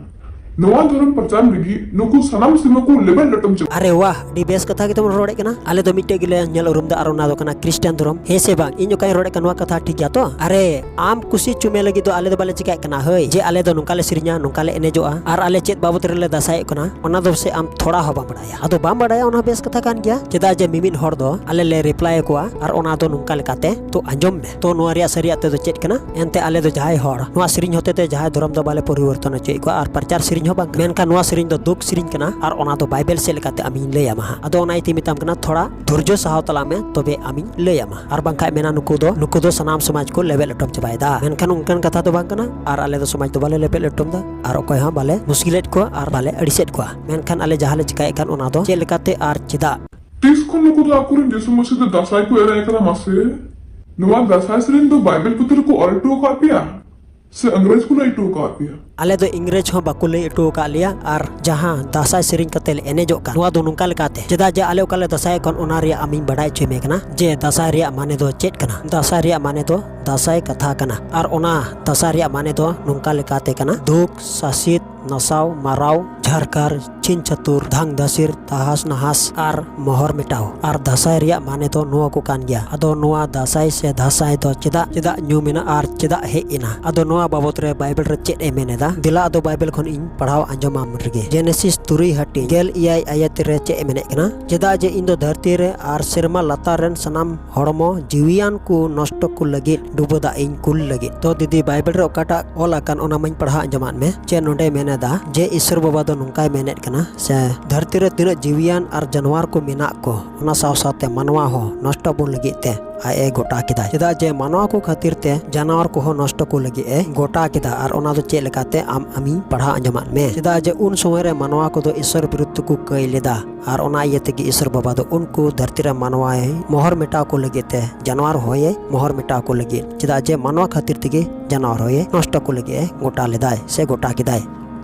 ᱱᱚᱣᱟ ᱫᱷᱚᱨᱚᱢ ᱯᱨᱚᱪᱟᱨ ᱞᱟᱹᱜᱤᱫ ᱱᱩᱠᱩ ᱥᱟᱱᱟᱢ ᱥᱤᱢᱟᱹ ᱠᱚ ᱞᱮᱵᱮᱫ ᱞᱚᱴᱚᱢ ᱪᱟᱵᱟ᱾ ᱟᱨᱮ ᱣᱟᱦ, ᱟᱹᱰᱤ ᱵᱮᱥ ᱠᱟᱛᱷᱟ ᱜᱮᱛᱚᱢ ᱨᱚᱲᱮᱫ ᱠᱟᱱᱟ᱾ ᱟᱞᱮ ᱫᱚ ᱢᱤᱫᱴᱮᱡ ᱜᱮᱞᱮ ᱧᱮᱞ ᱩᱨᱩᱢ ᱫᱟ, ᱟᱨ ᱚᱱᱟ ᱫᱚ ᱠᱟᱱᱟ ᱠᱷᱨᱤᱥᱴᱟᱱ ᱫᱷᱚᱨᱚᱢ᱾ ᱦᱮᱸ ᱥᱮ ᱵᱟᱝ? ᱤᱧ ᱚᱠᱟᱧ ᱨᱚᱲᱮᱫ ᱠᱟᱱ, ᱱᱚᱣᱟ ᱠᱟᱛᱷᱟ ᱴᱷᱤᱠ ᱜᱮᱭᱟ ᱛᱚ? ᱟᱨᱮ, ᱟᱢ ᱠᱩᱥᱤ ᱪᱩᱢᱮ ᱞᱟᱹᱜᱤᱫ ᱫᱚ ᱟᱞᱮ ᱫᱚ ᱵᱟᱞᱮ ᱪᱤᱠᱟᱹᱭᱮᱫ ᱠᱟᱱᱟ᱾ ᱦᱟᱹᱭ, ᱡᱮ ᱟᱞᱮ ᱫᱚ ᱱᱚᱝᱠᱟ ᱞᱮ ᱥᱮᱨᱮᱧᱟ, ᱱᱚᱝᱠᱟ ᱞᱮ ᱮᱱᱮᱡᱚᱜᱼᱟ, ᱟᱨ ᱟᱞᱮ ᱪᱮᱫ ᱵᱟᱵᱚᱫ ᱨᱮᱞᱮ ᱫᱟᱥᱟᱭᱚᱜ ᱠᱟᱱᱟ, ᱚᱱᱟ ᱫᱚ ᱥᱮ ᱟᱢ ᱛᱷᱚᱲᱟ ᱦᱚᱸ ᱵᱟᱢ ᱵᱟᱲᱟᱭᱟ᱾ ᱟᱫᱚ ᱵᱟᱢ ᱵᱟᱲᱟᱭᱟ, ᱚᱱᱟ ᱦᱚᱸ ᱵᱮᱥ ᱠᱟᱛᱷᱟ ᱠᱟᱱ ᱜᱮᱭᱟ᱾ ᱪᱮᱫᱟᱜ ᱡᱮ ᱢᱤᱢᱤᱫ ᱦᱚᱲ ᱫᱚ ᱟᱞᱮ ᱞᱮ ᱨᱤᱯᱞᱟᱭ ᱟᱠᱚᱣᱟ, ᱟᱨ ᱚᱱᱟ ᱫᱚ ᱱᱚᱝᱠᱟ ᱞᱮᱠᱟᱛᱮ, ᱛᱚ ᱟᱸᱡᱚᱢ ᱢᱮ᱾ ᱛᱚ ᱱᱚᱣᱟ ᱨᱮᱭᱟᱜ ᱥᱟᱹᱨᱤᱭᱟᱜ ᱛᱮᱫᱚ ᱪᱮᱫ ᱠᱟᱱᱟ? ᱮᱱᱛᱮ ᱟᱞᱮ ᱫᱚ ᱡᱟᱦᱟᱸᱭ ᱦᱚᱲ ᱱᱚᱣᱟ ᱥᱮᱨᱮᱧ ᱦᱚᱛᱮ ᱛᱮ ᱡᱟᱦᱟᱸᱭ ᱫᱷᱚᱨᱚᱢ ᱫᱚ ᱵᱟᱞᱮ ᱯᱚᱨᱤᱵᱚᱨᱛᱚᱱ ᱦᱚᱪᱚᱭᱮᱫ ᱠᱚᱣᱟ, ᱟᱨ ᱯᱨᱚᱪᱟᱨ ᱥᱮᱨᱮᱧ ᱦᱚᱸ ᱵᱟᱝ ᱠᱟᱱᱟ᱾ ᱢᱮᱱᱠᱷᱟᱱ ᱱᱚᱣᱟ ᱥᱮᱨᱮᱧ ᱫᱚ ᱫᱩᱠ ᱥᱮᱨᱮᱧ ᱠᱟᱱᱟ, ᱟᱨ ᱚᱱᱟ ᱫᱚ ᱵᱟᱭᱵᱮᱞ ᱥᱮᱫ ᱞᱮᱠᱟᱛᱮ ᱟᱢᱤᱧ ᱞᱟᱹᱭ ᱟᱢᱟ ᱦᱟᱸᱜ᱾ ᱟᱫᱚ ᱚᱱᱟ ᱤᱭᱟᱹᱛᱮ ᱢᱮᱛᱟᱢ ᱠᱟᱱᱟ, ᱛᱷᱚᱲᱟ ᱫᱷᱳᱨᱡᱚ ᱥᱟᱦᱟᱣ ᱛᱟᱞᱟᱝ ᱢᱮ, ᱛᱚᱵᱮ ᱟᱢᱤᱧ ᱞᱟᱹᱭ ᱟᱢᱟ᱾ ᱟᱨ ᱵᱟᱝᱠᱷᱟᱡ ᱢᱮᱱᱟ, ᱱᱩᱠᱩ ᱫᱚ, ᱱᱩᱠᱩ ᱫᱚ ᱥᱟᱱᱟᱢ ᱥᱚᱢᱟᱡᱽ ᱠᱚ ᱞᱮᱵᱮᱫ ᱞᱚᱴᱚᱢ ᱪᱟᱵᱟᱭᱮᱫᱟ᱾ ᱢᱮᱱᱠᱷᱟᱱ ᱚᱱᱠᱟᱱ ᱠᱟᱛᱷᱟ ᱫᱚ ᱵᱟᱝ ᱠᱟᱱᱟ, ᱟᱨ ᱟᱞᱮ ᱫᱚ ᱥᱚᱢᱟᱡᱽ ᱫᱚ ᱵᱟᱞᱮ ᱞᱮᱵᱮᱫ ᱞᱚᱴᱚᱢ ᱮᱫᱟ, ᱟᱨ ᱚᱠᱚᱭ ᱦᱚᱸ ᱵᱟᱞᱮ ᱢᱩᱥᱠᱤᱞᱮᱫ ᱠᱚᱣᱟ ᱟᱨ ᱵᱟᱞᱮ ᱟᱹᱲᱤᱥᱮᱫ ᱠᱚᱣᱟ᱾ ᱢᱮᱱᱠᱷᱟᱱ ᱟᱞᱮ ᱡᱟᱦᱟᱸ ᱞᱮ ᱪᱤᱠᱟᱭᱮᱫ ᱠᱟᱱ, ᱚᱱᱟ ᱫᱚ ᱪᱮᱫ ᱞᱮᱠᱟᱛᱮ ᱟᱨ ᱪᱮᱫᱟᱜ? ᱛᱤᱥ ᱠᱷᱚᱱ ᱱᱩᱠᱩ ᱫᱚ ᱟᱠᱚᱨᱮᱱ ᱡᱤᱥᱩ ᱢᱟᱹᱥᱤ ᱫᱚ ᱫᱟᱸᱥᱟᱭ ᱠᱚ ᱮᱱᱮᱡ ᱠᱟᱱᱟ ᱢᱟᱥᱮ? ᱱᱚᱣᱟ ᱫᱟᱸᱥᱟᱭ ᱥᱮᱨᱮᱧ ᱫᱚ ᱵᱟᱭᱵᱮᱞ ᱯᱩᱛᱷᱤ ᱨᱮᱠᱚ ᱚᱞ ᱦᱚᱴᱚ ᱟᱠᱟᱫ ᱯᱮᱭᱟ ᱥᱮ ᱤᱝᱨᱮᱡᱽ ᱠᱚ ᱞᱟᱹᱭ ᱦᱚᱴᱚ ᱟᱠᱟᱫ ᱯᱮᱭᱟ? ᱟᱞᱮ ᱫᱚ ᱤᱝᱨᱮᱡᱽ ᱦᱚᱸ ᱵᱟᱠᱚ ᱞᱟᱹᱭ ᱦᱚᱴᱚ ᱟᱠᱟᱫ ᱞᱮᱭᱟ, ᱟᱨ ᱡᱟᱦᱟᱸ ᱫᱟᱸᱥᱟᱭ ᱥᱮᱨᱮᱧ ᱠᱟᱛᱮ ᱞᱮ ᱮᱱᱮᱡᱚᱜ ᱠᱟᱱ, ᱱᱚᱣᱟ ᱫᱚ ᱱᱚᱝᱠᱟ ᱞᱮᱠᱟᱛᱮ, ᱪᱮᱫᱟᱜ ᱡᱮ ᱟᱞᱮ ᱚᱠᱟ ᱞᱮ ᱫᱟᱸᱥᱟᱭᱚᱜ ᱠᱟᱱ, ᱚᱱᱟ ᱨᱮᱭᱟᱜ ᱟᱢᱤᱧ ᱵᱟᱰᱟᱭ ᱦᱚᱪᱚᱭ ᱢᱮ ᱠᱟᱱᱟ ᱡᱮ ᱫᱟᱸᱥᱟᱭ ᱨᱮᱭᱟᱜ ᱢᱟᱱᱮ ᱫᱚ ᱪᱮᱫ ᱠᱟᱱᱟ᱾ ᱫᱟᱸᱥᱟᱭ ᱨᱮᱭᱟᱜ ᱢᱟᱱᱮ ᱫᱚ ᱫᱟᱸᱥᱟᱭ ᱠᱟᱛᱷᱟ ᱠᱟᱱᱟ, ᱟᱨ ᱚᱱᱟ ᱫᱟᱸᱥᱟᱭ ᱨᱮᱭᱟᱜ ᱢᱟᱱᱮ ᱫᱚ ᱱᱚᱝᱠᱟ ᱞᱮᱠᱟᱛᱮ ᱠᱟᱱᱟ: ᱫᱩᱠ, ᱥᱟᱥᱤᱛ, ᱱᱟᱥᱟᱣ, ᱢᱟᱨᱟᱣ, ᱡᱷᱟᱨᱠᱟᱨ, ᱪᱷᱤᱱ ᱪᱷᱟᱹᱛᱩᱨ, ᱫᱷᱟᱝ ᱫᱷᱟᱥᱤᱨ, ᱛᱟᱦᱟᱥ ᱱᱟᱦᱟᱥ ᱟᱨ ᱢᱚᱦᱚᱨ ᱢᱮᱴᱟᱣ᱾ ᱟᱨ ᱫᱟᱸᱥᱟᱭ ᱨᱮᱭᱟᱜ ᱢᱟᱱᱮ ᱫᱚ ᱱᱚᱣᱟ ᱠᱚ ᱠᱟᱱ ᱜᱮᱭᱟ᱾ ᱟᱫᱚ ᱱᱚᱣᱟ ᱫᱟᱸᱥᱟᱭ ᱥᱮ ᱫᱷᱟᱥᱟᱭ ᱫᱚ ᱪᱮᱫᱟᱜ, ᱪᱮᱫᱟᱜ ᱧᱩᱢ ᱮᱱᱟ ᱟᱨ ᱪᱮᱫᱟᱜ ᱦᱮᱡ ᱮᱱᱟ? ᱟᱫᱚ ᱱᱚᱣᱟ ᱵᱟᱵᱚᱛ ᱨᱮ ᱵᱟᱭᱵᱮᱞ ᱨᱮ ᱪᱮᱫ ᱮ ᱢᱮᱱ ᱮᱫᱟ? ᱫᱮᱞᱟ ᱟᱫᱚ ᱵᱟᱭᱵᱮᱞ ᱠᱷᱚᱱ ᱤᱧ ᱯᱟᱲᱦᱟᱣ ᱟᱸᱡᱚᱢᱟᱢ ᱨᱮᱜᱮ᱾ ᱡᱮᱱᱮᱥᱤᱥ ᱛᱩᱨᱩᱭ ᱦᱟᱹᱴᱤᱧ ᱜᱮᱞ ᱮᱭᱟᱭ ᱟᱭᱟᱛ ᱨᱮ ᱪᱮᱫ ᱮ ᱢᱮᱱᱮᱫ ᱠᱟᱱᱟ? ᱪᱮᱫᱟᱜ ᱡᱮ ᱤᱧ ᱫᱚ ᱫᱷᱟᱹᱨᱛᱤ ᱨᱮ ᱟᱨ ᱥᱮᱨᱢᱟ ᱞᱟᱛᱟᱨ ᱨᱮᱱ ᱥᱟᱱᱟᱢ ᱦᱚᱲᱢᱚ ᱡᱤᱣᱤᱭᱟᱱ ᱠᱚ ᱱᱚᱥᱴᱚ ᱠᱚ ᱞᱟᱹᱜᱤᱫ ᱰᱩᱵᱟᱹ ᱫᱟᱜ ᱤᱧ ᱠᱩᱞ ᱞᱟᱹᱜᱤᱫ᱾ ᱛᱚ ᱫᱤᱫᱤ, ᱵᱟᱭᱵᱮᱞ ᱨᱮ ᱚᱠᱟᱴᱟᱜ ᱚᱞ ᱟᱠᱟᱱ, ᱚᱱᱟ ᱢᱟᱧ ᱯᱟᱲᱦᱟᱣ ᱟᱸᱡᱚᱢᱟᱫ ᱢᱮ, ᱪᱮ ᱱᱚᱰᱮ ᱢᱮᱱ ᱮᱫᱟ ᱡᱮ ᱤᱥᱚᱨ ᱵᱟᱵᱟ ᱫᱚ ᱱᱚᱝᱠᱟᱭ ᱢᱮᱱᱮᱫ ᱠᱟᱱᱟ, ᱥᱮ ᱫᱷᱟᱹᱨᱛᱤ ᱨᱮ ᱛᱤᱱᱟᱹᱜ ᱡᱤᱣᱤᱭᱟᱱ ᱟᱨ ᱡᱟᱱᱣᱟᱨ ᱠᱚ ᱢᱮᱱᱟᱜ ᱠᱚ, ᱚᱱᱟ ᱥᱟᱶ ᱥᱟᱶᱛᱮ ᱢᱟᱱᱣᱟ ᱦᱚᱸ ᱱᱚᱥᱴᱚ ᱵᱚᱱ ᱞᱟᱹᱜᱤᱫ ᱛᱮ ᱟᱡ ᱮ ᱜᱚᱴᱟ ᱠᱮᱫᱟ᱾ ᱪᱮᱫᱟᱜ ᱡᱮ ᱢᱟᱱᱣᱟ ᱠᱚ ᱠᱷᱟᱹᱛᱤᱨ ᱛᱮ ᱡᱟᱱᱣᱟᱨ ᱠᱚᱦᱚᱸ ᱱᱚᱥᱴᱚ ᱠᱚ ᱞᱟᱹᱜᱤᱫ ᱮ ᱜᱚᱴᱟ ᱠᱮᱫᱟ᱾ ᱟᱨ ᱚᱱᱟ ᱫᱚ ᱪᱮᱫ ᱞᱮᱠᱟᱛᱮ, ᱟᱢ, ᱟᱢᱤᱧ ᱯᱟᱲᱦᱟᱣ ᱟᱸᱡᱚᱢᱟᱫ ᱢᱮ᱾ ᱪᱮᱫᱟᱜ ᱡᱮ ᱩᱱ ᱥᱚᱢᱚᱭ ᱨᱮ ᱢᱟᱱᱣᱟ ᱠᱚᱫᱚ ᱤᱥᱚᱨ ᱵᱤᱨᱩᱫᱷ ᱛᱮᱠᱚ ᱠᱟᱹᱭ ᱞᱮᱫᱟ, ᱟᱨ ᱚᱱᱟ ᱤᱭᱟᱹ ᱛᱮᱜᱮ ᱤᱥᱚᱨ ᱵᱟᱵᱟ ᱫᱚ ᱩᱱᱠᱩ ᱫᱷᱟᱹᱨᱛᱤ ᱨᱮ ᱢᱟᱱᱣᱟᱭ ᱢᱚᱦᱚᱨ ᱢᱮᱴᱟᱣ ᱠᱚ ᱞᱟᱹᱜᱤᱫ ᱛᱮ, ᱡᱟᱱᱣᱟᱨ ᱦᱚᱸᱭᱮ ᱢᱚᱦᱚᱨ ᱢᱮᱴᱟᱣ ᱠᱚ ᱞᱟᱹᱜᱤᱫ᱾ ᱪᱮᱫᱟᱜ ᱡᱮ ᱢᱟᱱᱣᱟ ᱠᱷᱟᱹᱛᱤᱨ ᱛᱮᱜᱮ ᱡᱟᱱᱣᱟᱨ ᱦᱚᱸᱭᱮ ᱱᱚᱥᱴᱚ ᱠᱚ ᱞᱟᱹᱜᱤᱫ ᱮ ᱜᱚᱴᱟ ᱞᱮᱫᱟᱭ ᱥᱮ ᱜᱚᱴᱟ ᱠᱮᱫᱟᱭ᱾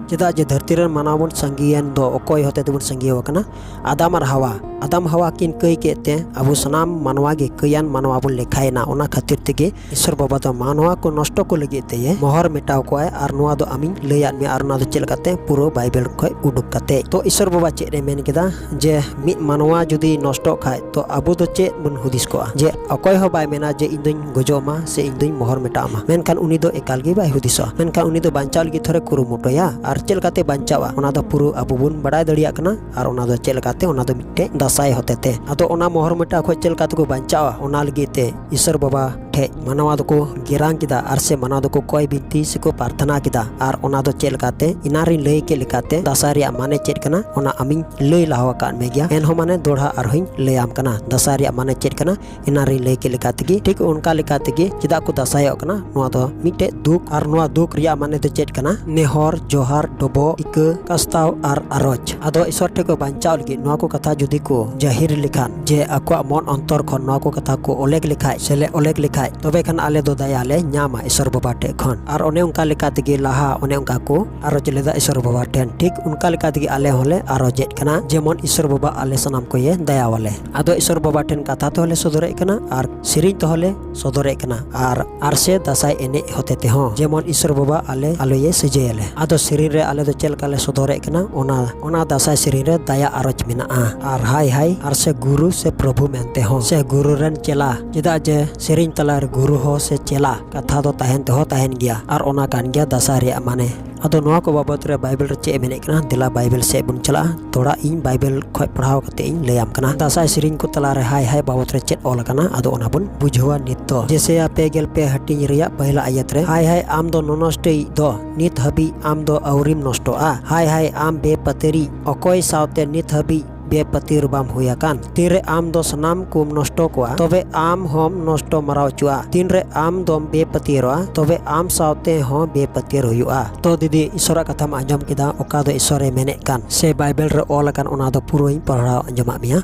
ᱪᱮᱫᱟᱜ ᱡᱮ ᱫᱷᱟᱹᱨᱛᱤ ᱨᱮᱱ ᱢᱟᱱᱣᱟ ᱵᱚᱱ ᱥᱟᱸᱜᱮᱭᱮᱱ ᱫᱚ ᱚᱠᱚᱭ ᱦᱚᱛᱮ ᱛᱮᱵᱚᱱ ᱥᱟᱸᱜᱮ ᱟᱠᱟᱱᱟ? ᱟᱫᱟᱢ ᱟᱨ ᱦᱟᱣᱟ᱾ ᱟᱫᱟᱢ ᱦᱟᱣᱟ ᱠᱤᱱ ᱠᱟᱹᱭ ᱠᱮᱫ ᱛᱮ ᱟᱵᱚ ᱥᱟᱱᱟᱢ ᱢᱟᱱᱣᱟ ᱜᱮ ᱠᱟᱹᱭᱟᱱ ᱢᱟᱱᱣᱟ ᱵᱚᱱ ᱞᱮᱠᱷᱟᱭᱮᱱᱟ᱾ ᱚᱱᱟ ᱠᱷᱟᱹᱛᱤᱨ ᱛᱮᱜᱮ ᱤᱥᱚᱨ ᱵᱟᱵᱟ ᱫᱚ ᱢᱟᱱᱣᱟ ᱠᱚ ᱱᱚᱥᱴᱚ ᱠᱚ ᱞᱟᱹᱜᱤᱫ ᱛᱮᱭᱮ ᱢᱚᱦᱚᱨ ᱢᱮᱴᱟᱣ ᱠᱚᱣᱟᱭ᱾ ᱟᱨ ᱱᱚᱣᱟ ᱫᱚ ᱟᱢᱤᱧ ᱞᱟᱹᱭᱟᱫ ᱢᱮᱭᱟ, ᱟᱨ ᱚᱱᱟ ᱫᱚ ᱪᱮᱫ ᱞᱮᱠᱟᱛᱮ? ᱯᱩᱨᱟᱹ ᱵᱟᱭᱵᱮᱞ ᱠᱷᱚᱡ ᱩᱰᱩᱠ ᱠᱟᱛᱮ᱾ ᱛᱚ ᱤᱥᱚᱨ ᱵᱟᱵᱟ ᱪᱮᱫ ᱮ ᱢᱮᱱ ᱠᱮᱫᱟ? ᱡᱮ ᱢᱤᱫ ᱢᱟᱱᱣᱟ ᱡᱩᱫᱤ ᱱᱚᱥᱴᱚᱜ ᱠᱷᱟᱡ, ᱛᱚ ᱟᱵᱚ ᱫᱚ ᱪᱮᱫ ᱵᱚᱱ ᱦᱩᱫᱤᱥ ᱠᱚᱜᱼᱟ? ᱡᱮ ᱚᱠᱚᱭ ᱦᱚᱸ ᱵᱟᱭ ᱢᱮᱱᱟ ᱡᱮ ᱤᱧ ᱫᱚᱧ ᱜᱚᱡᱚᱜ ᱢᱟ ᱥᱮ ᱤᱧ ᱫᱚᱧ ᱢᱚᱦᱚᱨ ᱢᱮᱴᱟᱜ ᱢᱟ, ᱢᱮᱱᱠᱷᱟᱱ ᱩᱱᱤ ᱫᱚ ᱮᱠᱟᱞ ᱜᱮ ᱵᱟᱭ ᱦᱩᱫᱤᱥᱚᱜᱼᱟ᱾ ᱢᱮᱱᱠᱷᱟᱱ ᱩᱱᱤ ᱫᱚ ᱵᱟᱧᱪᱟᱣ ᱞᱟᱹᱜᱤᱫ ᱛᱷᱚᱨᱮ ᱠᱩᱨᱩᱢᱩᱴᱩᱭᱟ᱾ ᱟᱨ ᱪᱮᱫ ᱞᱮᱠᱟᱛᱮ ᱵᱟᱧᱪᱟᱜᱼᱟ, ᱚᱱᱟ ᱫᱚ ᱯᱩᱨᱟᱹ ᱟᱵᱚ ᱵᱚᱱ ᱵᱟᱲᱟᱭ ᱫᱟᱲᱮᱭᱟᱜ ᱠᱟᱱᱟ᱾ ᱟᱨ ᱚᱱᱟ ᱫᱚ ᱪᱮᱫ ᱞᱮᱠᱟᱛᱮ? ᱚᱱᱟ ᱫᱚ ᱢᱤᱫᱴᱮᱡ ᱫᱟᱸᱥᱟᱭ ᱦᱚᱛᱮ ᱛᱮ᱾ ᱟᱫᱚ ᱚᱱᱟ ᱢᱚᱦᱚᱨ ᱢᱮᱴᱟᱣ ᱠᱷᱚᱡ ᱪᱮᱫ ᱞᱮᱠᱟ ᱛᱮᱠᱚ ᱵᱟᱧᱪᱟᱜᱼᱟ, ᱚᱱᱟ ᱞᱟᱹᱜᱤᱫ ᱛᱮ ᱤᱥᱚᱨ ᱵᱟᱵᱟ ᱴᱷᱮᱡ ᱢᱟᱱᱣᱟ ᱫᱚᱠᱚ ᱜᱮᱨᱟᱝ ᱠᱮᱫᱟ, ᱟᱨ ᱥᱮ ᱢᱟᱱᱣᱟ ᱫᱚᱠᱚ ᱠᱚᱭ ᱵᱤᱱᱛᱤ ᱥᱮᱠᱚ ᱯᱨᱟᱨᱛᱷᱚᱱᱟ ᱠᱮᱫᱟ᱾ ᱟᱨ ᱚᱱᱟ ᱫᱚ ᱪᱮᱫ ᱞᱮᱠᱟᱛᱮ? ᱮᱱᱟᱱ ᱨᱤᱧ ᱞᱟᱹᱭ ᱠᱮᱫ ᱞᱮᱠᱟᱛᱮ ᱫᱟᱸᱥᱟᱭ ᱨᱮᱭᱟᱜ ᱢᱟᱱᱮ ᱪᱮᱫ ᱠᱟᱱᱟ, ᱚᱱᱟ ᱟᱢᱤᱧ ᱞᱟᱹᱭ ᱞᱟᱦᱟ ᱟᱠᱟᱫ ᱢᱮ ᱜᱮᱭᱟ᱾ ᱮᱱᱦᱚᱸ ᱢᱟᱱᱮ ᱫᱚᱦᱲᱟ ᱟᱨᱦᱚᱸᱧ ᱞᱟᱹᱭᱟᱢ ᱠᱟᱱᱟ, ᱫᱟᱸᱥᱟᱭ ᱨᱮᱭᱟᱜ ᱢᱟᱱᱮ ᱪᱮᱫ ᱠᱟᱱᱟ᱾ ᱮᱱᱟᱱ ᱨᱤᱧ ᱞᱟᱹᱭ ᱠᱮᱫ ᱞᱮᱠᱟ ᱛᱮᱜᱮ, ᱴᱷᱤᱠ ᱚᱱᱠᱟ ᱞᱮᱠᱟ ᱛᱮᱜᱮ ᱪᱮᱫᱟᱜ ᱠᱚ ᱫᱟᱸᱥᱟᱭᱚᱜ ᱠᱟᱱᱟ? ᱱᱚᱣᱟ ᱫᱚ ᱢᱤᱫᱴᱮᱡ ᱫᱩᱠ, ᱟᱨ ᱱᱚᱣᱟ ᱫᱩᱠ ᱨᱮᱭᱟᱜ ᱢᱟᱱᱮ ᱫᱚ ᱪᱮᱫ ᱠᱟᱱᱟ? ᱱᱮᱦᱚᱨ, ᱡᱚᱦᱟᱨ, ᱰᱚᱵᱚᱜ, ᱤᱠᱟᱹ, ᱠᱟᱥᱛᱟᱣ ᱟᱨ ᱟᱨᱚᱡᱽ᱾ ᱟᱫᱚ ᱤᱥᱚᱨ ᱴᱷᱮᱱ ᱠᱚ ᱵᱟᱧᱪᱟᱣ ᱞᱟᱹᱜᱤᱫ ᱱᱚᱣᱟ ᱠᱚ ᱠᱟᱛᱷᱟ ᱡᱩᱫᱤ ᱠᱚ ᱡᱟᱹᱦᱤᱨ ᱞᱮᱠᱷᱟᱱ, ᱡᱮ ᱟᱠᱚᱣᱟᱜ ᱢᱚᱱ ᱚᱱᱛᱚᱨ ᱠᱷᱚᱱ ᱱᱚᱣᱟ ᱠᱚ ᱠᱟᱛᱷᱟ ᱠᱚ ᱚᱞᱮᱜ ᱞᱮᱠᱷᱟᱡ ᱥᱮ ᱞᱮ ᱚᱞᱮᱜ ᱞᱮᱠᱷᱟᱡ, ᱛᱚᱵᱮ ᱠᱷᱟᱱ ᱟᱞᱮ ᱫᱚ ᱫᱟᱭᱟ ᱞᱮ ᱧᱟᱢᱟ ᱤᱥᱚᱨ ᱵᱟᱵᱟ ᱴᱷᱮᱡ ᱠᱷᱚᱱ᱾ ᱟᱨ ᱚᱱᱮ ᱚᱱᱠᱟ ᱞᱮᱠᱟ ᱛᱮᱜᱮ ᱞᱟᱦᱟ ᱚᱱᱮ ᱚᱱᱠᱟ ᱠᱚ ᱟᱨᱚᱡᱽ ᱞᱮᱫᱟ ᱤᱥᱚᱨ ᱵᱟᱵᱟ ᱴᱷᱮᱱ᱾ ᱴᱷᱤᱠ ᱚᱱᱠᱟ ᱞᱮᱠᱟ ᱛᱮᱜᱮ ᱟᱞᱮ ᱦᱚᱸᱞᱮ ᱟᱨᱚᱡᱮᱫ ᱠᱟᱱᱟ, ᱡᱮᱢᱚᱱ ᱤᱥᱚᱨ ᱵᱟᱵᱟ ᱟᱞᱮ ᱥᱟᱱᱟᱢ ᱠᱚᱭᱮ ᱫᱟᱭᱟᱣᱟᱞᱮ᱾ ᱟᱫᱚ ᱤᱥᱚᱨ ᱵᱟᱵᱟ ᱴᱷᱮᱱ ᱠᱟᱛᱷᱟ ᱛᱮᱦᱚᱸ ᱞᱮ ᱥᱚᱫᱚᱨᱮᱫ ᱠᱟᱱᱟ ᱟᱨ ᱥᱮᱨᱮᱧ ᱛᱮᱦᱚᱸ ᱞᱮ ᱥᱚᱫᱚᱨᱮᱫ ᱠᱟᱱᱟ, ᱟᱨ ᱟᱨ ᱥᱮ ᱫᱟᱸᱥᱟᱭ ᱮᱱᱮᱡ ᱦᱚᱛᱮ ᱛᱮᱦᱚᱸ, ᱡᱮᱢᱚᱱ ᱤᱥᱚᱨ ᱵᱟᱵᱟ ᱟᱞᱮ ᱟᱞᱚᱭᱮ ᱥᱟᱹᱡᱟᱹᱭᱟᱞᱮ᱾ ᱟᱫᱚ ᱥᱮᱨᱮᱧ ᱨᱮ ᱟᱞᱮ ᱫᱚ ᱪᱮᱫ ᱞᱮᱠᱟ ᱞᱮ ᱥᱚᱫᱚᱨᱮᱫ ᱠᱟᱱᱟ, ᱚᱱᱟ ᱚᱱᱟ ᱫᱟᱸᱥᱟᱭ ᱥᱮᱨᱮᱧ ᱨᱮ ᱫᱟᱭᱟ ᱟᱨᱚᱡᱽ ᱢᱮᱱᱟᱜᱼᱟ᱾ ᱟᱨ ᱦᱟᱭ ᱦᱟᱭ, ᱟᱨ ᱥᱮ ᱜᱩᱨᱩ ᱥᱮ ᱯᱨᱚᱵᱷᱩ ᱢᱮᱱᱛᱮ ᱦᱚᱸ, ᱥᱮ ᱜᱩᱨᱩ ᱨᱮᱱ ᱪᱮᱞᱟ, ᱪᱮᱫᱟᱜ ᱡᱮ ᱥᱮᱨᱮᱧ ᱛᱟᱞᱟ ᱨᱮ ᱜᱩᱨᱩ ᱦᱚᱸ ᱥᱮ ᱪᱮᱞᱟ ᱠᱟᱛᱷᱟ ᱫᱚ ᱛᱟᱦᱮᱱ ᱛᱮᱦᱚᱸ ᱛᱟᱦᱮᱱ ᱜᱮᱭᱟ, ᱟᱨ ᱚᱱᱟ ᱠᱟᱱ ᱜᱮᱭᱟ ᱫᱟᱸᱥᱟᱭ ᱨᱮᱭᱟᱜ ᱢᱟᱱᱮ᱾ ᱟᱫᱚ ᱱᱚᱣᱟ ᱠᱚ ᱵᱟᱵᱚᱛ ᱨᱮ ᱵᱟᱭᱵᱮᱞ ᱨᱮ ᱪᱮᱫ ᱮ ᱢᱮᱱᱮᱫ ᱠᱟᱱᱟ, ᱫᱮᱞᱟ ᱵᱟᱭᱵᱮᱞ ᱥᱮᱫ ᱵᱚᱱ ᱪᱟᱞᱟᱜᱼᱟ᱾ ᱛᱷᱚᱲᱟ ᱤᱧ ᱵᱟᱭᱵᱮᱞ ᱠᱷᱚᱡ ᱯᱟᱲᱦᱟᱣ ᱠᱟᱛᱮ ᱤᱧ ᱞᱟᱹᱭᱟᱢ ᱠᱟᱱᱟ, ᱫᱟᱸᱥᱟᱭ ᱥᱮᱨᱮᱧ ᱠᱚ ᱛᱟᱞᱟ ᱨᱮ ᱦᱟᱭ ᱦᱟᱭ ᱵᱟᱵᱚᱛ ᱨᱮ ᱪᱮᱫ ᱚᱞ ᱟᱠᱟᱱᱟ, ᱟᱫᱚ ᱚᱱᱟ ᱵᱚᱱ ᱵᱩᱡᱷᱟᱹᱣᱟ ᱱᱤᱛ ᱫᱚ᱾ ᱡᱮᱥᱟᱭᱟ ᱯᱮ ᱜᱮᱞ ᱯᱮ ᱦᱟᱹᱴᱤᱧ ᱨᱮᱭᱟᱜ ᱯᱟᱹᱦᱤᱞᱟ ᱟᱭᱟᱛ ᱨᱮ, ᱦᱟᱭ ᱦᱟᱭ ᱟᱢ ᱫᱚ ᱱᱚᱱᱚᱥᱴᱚᱭᱤᱡ ᱫᱚ, ᱱᱤᱛ ᱦᱟᱹᱵᱤᱡ ᱟᱢ ᱫᱚ ᱟᱹᱣᱨᱤᱢ ᱱᱚᱥᱴᱚᱜᱼᱟ᱾ ᱦᱟᱭ ᱦᱟᱭ ᱟᱢ ᱵᱮᱯᱟᱹᱛᱤᱨᱤᱡ, ᱚᱠᱚᱭ ᱥᱟᱶᱛᱮ ᱱᱤᱛ ᱦᱟᱹᱵᱤᱡ ᱵᱮᱯᱟᱹᱛᱤᱨ ᱵᱟᱢ ᱦᱩᱭ ᱟᱠᱟᱱ? ᱛᱤᱱᱨᱮ ᱟᱢ ᱫᱚ ᱥᱟᱱᱟᱢ ᱠᱚᱢ ᱱᱚᱥᱴᱚ ᱠᱚᱣᱟ, ᱛᱚᱵᱮ ᱟᱢ ᱦᱚᱸᱢ ᱱᱚᱥᱴᱚ ᱢᱟᱨᱟᱣ ᱦᱚᱪᱚᱜᱼᱟ᱾ ᱛᱤᱱᱨᱮ ᱟᱢ ᱫᱚᱢ ᱵᱮᱯᱟᱹᱛᱤᱭᱟᱹᱨᱚᱜᱼᱟ, ᱛᱚᱵᱮ ᱟᱢ ᱥᱟᱶᱛᱮ ᱦᱚᱸ ᱵᱮᱯᱟᱹᱛᱤᱭᱟᱹᱨ ᱦᱩᱭᱩᱜᱼᱟ᱾ ᱛᱚ ᱫᱤᱫᱤ, ᱤᱥᱚᱨᱟᱜ ᱠᱟᱛᱷᱟᱢ ᱟᱸᱡᱚᱢ ᱠᱮᱫᱟ, ᱚᱠᱟ ᱫᱚ ᱤᱥᱚᱨᱮ ᱢᱮᱱᱮᱫ ᱠᱟᱱ ᱥᱮ ᱵᱟᱭᱵᱮᱞ ᱨᱮ ᱚᱞ ᱟᱠᱟᱱ, ᱚᱱᱟ ᱫᱚ ᱯᱩᱨᱟᱹᱧ ᱯᱟᱲᱦᱟᱣ ᱟᱸᱡᱚᱢᱟᱫ ᱢᱮᱭᱟ᱾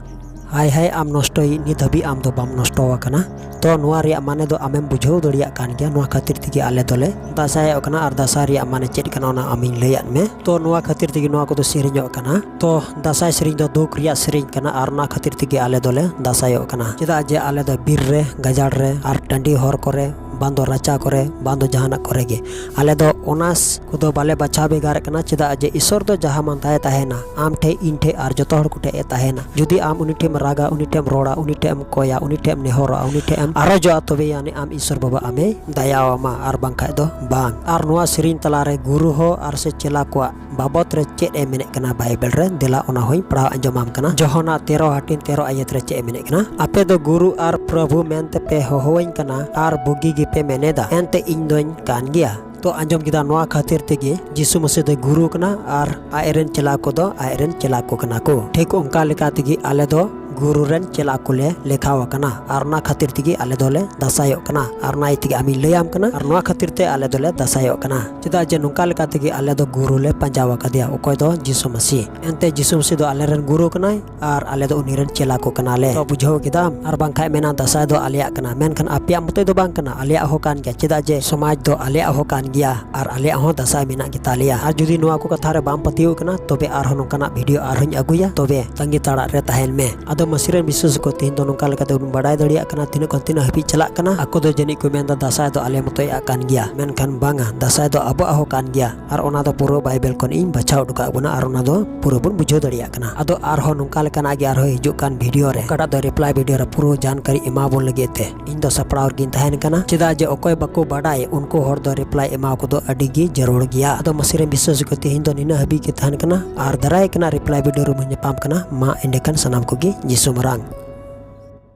ᱦᱟᱭ ᱦᱟᱭ ᱟᱢ ᱱᱚᱥᱴᱚᱭᱤᱡ, ᱱᱤᱛ ᱦᱟᱹᱵᱤᱡ ᱟᱢ ᱫᱚ ᱵᱟᱢ ᱱᱚᱥᱴᱚ ᱟᱠᱟᱱᱟ᱾ ᱛᱚ ᱱᱚᱣᱟ ᱨᱮᱭᱟᱜ ᱢᱟᱱᱮ ᱫᱚ ᱟᱢᱮᱢ ᱵᱩᱡᱷᱟᱹᱣ ᱫᱟᱲᱮᱭᱟᱜ ᱠᱟᱱ ᱜᱮᱭᱟ, ᱱᱚᱣᱟ ᱠᱷᱟᱹᱛᱤᱨ ᱛᱮᱜᱮ ᱟᱞᱮ ᱫᱚᱞᱮ ᱫᱟᱸᱥᱟᱭᱚᱜ ᱠᱟᱱᱟ᱾ ᱟᱨ ᱫᱟᱸᱥᱟᱭ ᱨᱮᱭᱟᱜ ᱢᱟᱱᱮ ᱪᱮᱫ ᱠᱟᱱᱟ ᱚᱱᱟ ᱟᱢᱤᱧ ᱞᱟᱹᱭᱟᱫ ᱢᱮ᱾ ᱛᱚ ᱱᱚᱣᱟ ᱠᱷᱟᱹᱛᱤᱨ ᱛᱮᱜᱮ ᱱᱚᱣᱟ ᱠᱚᱫᱚ ᱥᱮᱨᱮᱧᱚᱜ ᱠᱟᱱᱟ᱾ ᱛᱚ ᱫᱟᱸᱥᱟᱭ ᱥᱮᱨᱮᱧ ᱫᱚ ᱫᱩᱠ ᱨᱮᱭᱟᱜ ᱥᱮᱨᱮᱧ ᱠᱟᱱᱟ, ᱟᱨ ᱚᱱᱟ ᱠᱷᱟᱹᱛᱤᱨ ᱛᱮᱜᱮ ᱟᱞᱮ ᱫᱚᱞᱮ ᱫᱟᱸᱥᱟᱭᱚᱜ ᱠᱟᱱᱟ᱾ ᱪᱮᱫᱟᱜ ᱡᱮ ᱟᱞᱮ ᱫᱚ ᱵᱤᱨ ᱨᱮ, ᱜᱟᱡᱟᱲ ᱨᱮ, ᱟᱨ ᱴᱟᱺᱰᱤ ᱦᱚᱨ ᱠᱚᱨᱮ, ᱵᱟᱝ ᱫᱚ ᱨᱟᱪᱟ ᱠᱚᱨᱮ, ᱵᱟᱝ ᱫᱚ ᱡᱟᱦᱟᱱᱟᱜ ᱠᱚᱨᱮ ᱜᱮ ᱟᱞᱮ ᱫᱚ ᱚᱱᱟ ᱠᱚᱫᱚ ᱵᱟᱞᱮ ᱵᱟᱪᱷᱟᱣ ᱵᱷᱮᱜᱟᱨᱮᱫ ᱠᱟᱱᱟ᱾ ᱪᱮᱫᱟᱜ ᱡᱮ ᱤᱥᱚᱨ ᱫᱚ ᱡᱟᱦᱟᱸ ᱢᱟᱱ ᱛᱟᱦᱮᱸ ᱛᱟᱦᱮᱱᱟ, ᱟᱢ ᱴᱷᱮᱡ, ᱤᱧ ᱴᱷᱮᱡ ᱟᱨ ᱡᱚᱛᱚ ᱦᱚᱲ ᱠᱚᱴᱷᱮᱡ ᱮ ᱛᱟᱦᱮᱱᱟ᱾ ᱡᱩᱫᱤ ᱟᱢ ᱩᱱᱤ ᱴᱷᱮᱡ ᱮᱢ ᱨᱟᱜᱟ, ᱩᱱᱤ ᱴᱷᱮᱡ ᱮᱢ ᱨᱚᱲᱟ, ᱩᱱᱤ ᱴᱷᱮᱡ ᱮᱢ ᱱᱮᱦᱚᱨᱚᱜᱼᱟ, ᱩᱱᱤ ᱴᱷᱮᱡ ᱮᱢ ᱟᱨᱚᱡᱚᱜᱼᱟ, ᱛᱚᱵᱮ ᱟᱹᱱᱤᱡ ᱟᱢ ᱤᱥᱚᱨ ᱵᱟᱵᱟ ᱟᱢᱮ ᱫᱟᱭᱟᱣᱟᱢᱟ, ᱟᱨ ᱵᱟᱝᱠᱷᱟᱡ ᱫᱚ ᱵᱟᱝ᱾ ᱟᱨ ᱱᱚᱣᱟ ᱥᱮᱨᱮᱧ ᱛᱟᱞᱟᱨᱮ ᱜᱩᱨᱩ ᱦᱚᱸ ᱟᱨ ᱥᱮ ᱪᱮᱞᱟ ᱠᱚᱣᱟᱜ ᱵᱟᱵᱚᱛ ᱨᱮ ᱪᱮᱫ ᱮ ᱢᱮᱱᱮᱫ ᱠᱟᱱᱟ ᱵᱟᱭᱵᱮᱞ ᱨᱮ, ᱫᱮᱞᱟ ᱚᱱᱟ ᱦᱚᱸᱧ ᱯᱟᱲᱦᱟᱣ ᱟᱸᱡᱚᱢᱟᱢ ᱠᱟᱱᱟ᱾ ᱡᱚᱦᱚᱱᱟᱜ ᱛᱮᱨᱚ ᱦᱟᱹᱴᱤᱧ ᱛᱮᱨᱚ ᱟᱭᱟᱛ ᱨᱮ ᱪᱮᱫ ᱮ ᱢᱮᱱᱮᱫ ᱠᱟᱱᱟ? ᱟᱯᱮ ᱫᱚ ᱜᱩᱨᱩ ᱟᱨ ᱯᱨᱚᱵᱷᱩ ᱢᱮᱱ ᱛᱮᱯᱮ ᱦᱚᱦᱚᱣᱟᱹᱧ ᱠᱟᱱᱟ, ᱟᱨ ᱵᱩᱜᱤ ᱜᱮᱯᱮ ᱢᱮᱱᱮᱫᱟ, ᱮᱱᱛᱮ ᱤᱧ ᱫᱚᱧ ᱠᱟᱱ ᱜᱮᱭᱟ᱾ ᱛᱚ ᱟᱸᱡᱚᱢ ᱠᱮᱫᱟ, ᱱᱚᱣᱟ ᱠᱷᱟᱹᱛᱤᱨ ᱛᱮᱜᱮ ᱡᱤᱥᱩ ᱢᱟᱹᱥᱤ ᱫᱚᱭ ᱜᱩᱨᱩ ᱠᱟᱱᱟ ᱟᱨ ᱟᱡ ᱨᱮᱱ ᱪᱮᱞᱟ ᱠᱚᱫᱚ ᱟᱡ ᱨᱮᱱ ᱪᱮᱞᱟ ᱠᱚ ᱠᱟᱱᱟ ᱠᱚ᱾ ᱴᱷᱤᱠ ᱚᱱᱠᱟ ᱞᱮᱠᱟ ᱛᱮᱜᱮ ᱟᱞᱮ ᱫᱚ ᱜᱩᱨᱩ ᱨᱮᱱ ᱪᱮᱞᱟ ᱠᱚᱞᱮ ᱞᱮᱠᱷᱟᱣ ᱟᱠᱟᱱᱟ, ᱟᱨ ᱚᱱᱟ ᱠᱷᱟᱹᱛᱤᱨ ᱛᱮᱜᱮ ᱟᱞᱮ ᱫᱚᱞᱮ ᱫᱟᱸᱥᱟᱭᱚᱜ ᱠᱟᱱᱟ᱾ ᱟᱨ ᱚᱱᱟ ᱤᱭᱟᱹ ᱛᱮᱜᱮ ᱟᱢᱤᱧ ᱞᱟᱹᱭᱟᱢ ᱠᱟᱱᱟ, ᱟᱨ ᱱᱚᱣᱟ ᱠᱷᱟᱹᱛᱤᱨ ᱛᱮ ᱟᱞᱮ ᱫᱚᱞᱮ ᱫᱟᱸᱥᱟᱭᱚᱜ ᱠᱟᱱᱟ᱾ ᱪᱮᱫᱟᱜ ᱡᱮ ᱱᱚᱝᱠᱟ ᱞᱮᱠᱟ ᱛᱮᱜᱮ ᱟᱞᱮ ᱫᱚ ᱜᱩᱨᱩ ᱞᱮ ᱯᱟᱸᱡᱟ ᱟᱠᱟᱫᱮᱭᱟ, ᱚᱠᱚᱭ ᱫᱚ ᱡᱤᱥᱩ ᱢᱟᱹᱥᱤ᱾ ᱮᱱᱛᱮ ᱡᱤᱥᱩ ᱢᱟᱹᱥᱤ ᱫᱚ ᱟᱞᱮ ᱨᱮᱱ ᱜᱩᱨᱩ ᱠᱟᱱᱟᱭ, ᱟᱨ ᱟᱞᱮ ᱫᱚ ᱩᱱᱤ ᱨᱮᱱ ᱪᱮᱞᱟ ᱠᱚ ᱠᱟᱱᱟᱞᱮ᱾ ᱛᱚ ᱵᱩᱡᱷᱟᱹᱣ ᱠᱮᱫᱟᱢ? ᱟᱨ ᱵᱟᱝᱠᱷᱟᱡ ᱢᱮᱱᱟ ᱫᱟᱸᱥᱟᱭ ᱫᱚ ᱟᱞᱮᱭᱟᱜ ᱠᱟᱱᱟ, ᱢᱮᱱᱠᱷᱟᱱ ᱟᱯᱮᱭᱟᱜ ᱢᱚᱛᱚᱡ ᱫᱚ ᱵᱟᱝ ᱠᱟᱱᱟ, ᱟᱞᱮᱭᱟᱜ ᱦᱚᱸ ᱠᱟᱱ ᱜᱮᱭᱟ᱾ ᱪᱮᱫᱟᱜ ᱡᱮ ᱥᱚᱢᱟᱡᱽ ᱫᱚ ᱟᱞᱮᱭᱟᱜ ᱦᱚᱸ ᱠᱟᱱ ᱜᱮᱭᱟ, ᱟᱨ ᱟᱞᱮᱭᱟᱜ ᱦᱚᱸ ᱫᱟᱸᱥᱟᱭ ᱢᱮᱱᱟᱜ ᱜᱮᱛᱟᱞᱮᱭᱟ᱾ ᱟᱨ ᱡᱩᱫᱤ ᱱᱚᱣᱟ ᱠᱚ ᱠᱟᱛᱷᱟ ᱨᱮ ᱵᱟᱢ ᱯᱟᱹᱛᱭᱟᱹᱣ ᱠᱟᱱᱟ, ᱛᱚᱵᱮ ᱟᱨᱦᱚᱸ ᱱᱚᱝᱠᱟᱱᱟᱜ ᱵᱷᱤᱰᱤᱭᱳ ᱟᱨᱦᱚᱸᱧ ᱟᱹᱜᱩᱭᱟ, ᱛᱚᱵᱮ ᱛᱟᱺᱜᱤ ᱛᱟᱲᱟᱜ ᱨᱮ ᱛᱟᱦᱮᱱ ᱢᱮ᱾ ᱟᱫᱚ ᱢᱟᱹᱥᱤ ᱨᱮᱱ ᱵᱤᱥᱮᱥ ᱠᱚ ᱛᱮᱦᱮᱧ ᱫᱚ ᱱᱚᱝᱠᱟ ᱞᱮᱠᱟᱛᱮ ᱵᱚᱱ ᱵᱟᱰᱟᱭ ᱫᱟᱲᱮᱭᱟᱜ ᱠᱟᱱᱟ, ᱛᱤᱱᱟᱹᱜ ᱠᱷᱚᱱ ᱛᱤᱱᱟᱹᱜ ᱦᱟᱹᱵᱤᱡ ᱪᱟᱞᱟᱜ ᱠᱟᱱᱟ᱾ ᱟᱠᱚ ᱫᱚ ᱡᱟᱹᱱᱤᱡ ᱠᱚ ᱢᱮᱱᱫᱟ ᱫᱟᱸᱥᱟᱭ ᱫᱚ ᱟᱞᱮ ᱢᱚᱛᱚᱭᱟᱜ ᱠᱟᱱ ᱜᱮᱭᱟ, ᱢᱮᱱᱠᱷᱟᱱ ᱵᱟᱝᱟ, ᱫᱟᱸᱥᱟᱭ ᱫᱚ ᱟᱵᱚᱣᱟᱜ ᱦᱚᱸ ᱠᱟᱱ ᱜᱮᱭᱟ᱾ ᱟᱨ ᱚᱱᱟ ᱫᱚ ᱯᱩᱨᱟᱹ ᱵᱟᱭᱵᱮᱞ ᱠᱷᱚᱱ ᱤᱧ ᱵᱟᱪᱷᱟᱣ ᱩᱰᱩᱠᱟᱜ ᱵᱚᱱᱟ, ᱟᱨ ᱚᱱᱟ ᱫᱚ ᱯᱩᱨᱟᱹ ᱵᱚᱱ ᱵᱩᱡᱷᱟᱹᱣ ᱫᱟᱲᱮᱭᱟᱜ ᱠᱟᱱᱟ᱾ ᱟᱫᱚ ᱟᱨᱦᱚᱸ ᱱᱚᱝᱠᱟ ᱞᱮᱠᱟᱱᱟᱜ ᱜᱮ ᱟᱨᱦᱚᱸ ᱦᱤᱡᱩᱜ ᱠᱟᱱ ᱵᱷᱤᱰᱤᱭᱳ ᱨᱮ, ᱚᱠᱟᱴᱟᱜ ᱫᱚ ᱨᱤᱯᱞᱟᱭ ᱵᱷᱤᱰᱤᱭᱳ ᱨᱮ ᱯᱩᱨᱟᱹ ᱡᱟᱱᱠᱟᱨᱤ ᱮᱢᱟ ᱵᱚᱱ ᱞᱟᱹᱜᱤᱫ ᱛᱮ ᱤᱧ ᱫᱚ ᱥᱟᱯᱲᱟᱣ ᱨᱮᱜᱤᱧ ᱛᱟᱦᱮᱱ ᱠᱟᱱᱟ᱾ ᱪᱮᱫᱟᱜ ᱡᱮ ᱚᱠᱚᱭ ᱵᱟᱠᱚ ᱵᱟᱰᱟᱭ, ᱩᱱᱠᱩ ᱦᱚᱲ ᱫᱚ ᱨᱤᱯᱞᱟᱭ ᱮᱢᱟᱣ ᱠᱚᱫᱚ ᱟᱹᱰᱤ ᱜᱮ ᱡᱟᱹᱨᱩᱲ ᱜᱮᱭᱟ᱾ ᱟᱫᱚ ᱢᱟᱹᱥᱤ ᱨᱮᱱ ᱵᱤᱥᱮᱥ ᱠᱚ ᱛᱮᱦᱮᱧ ᱫᱚ ᱱᱤᱱᱟᱹᱜ ᱦᱟᱹᱵᱤᱡ ᱜᱮ ᱛᱟᱦᱮᱱ ᱠᱟᱱᱟ, ᱟᱨ ᱫᱟᱨᱟᱭ ᱠᱟᱱᱟ ᱨᱤᱯᱞᱟᱭ ᱵᱷᱤᱰᱤᱭᱳ ᱨᱮᱵᱚᱱ ᱧᱟᱯᱟᱢ ᱠᱟᱱᱟ᱾ ᱢᱟ ᱮᱸᱰᱮᱠᱷᱟᱱ ᱥᱟᱱᱟᱢ ᱠᱚᱜᱮ ᱡᱤᱥᱩ ᱢᱟᱨᱟᱝ᱾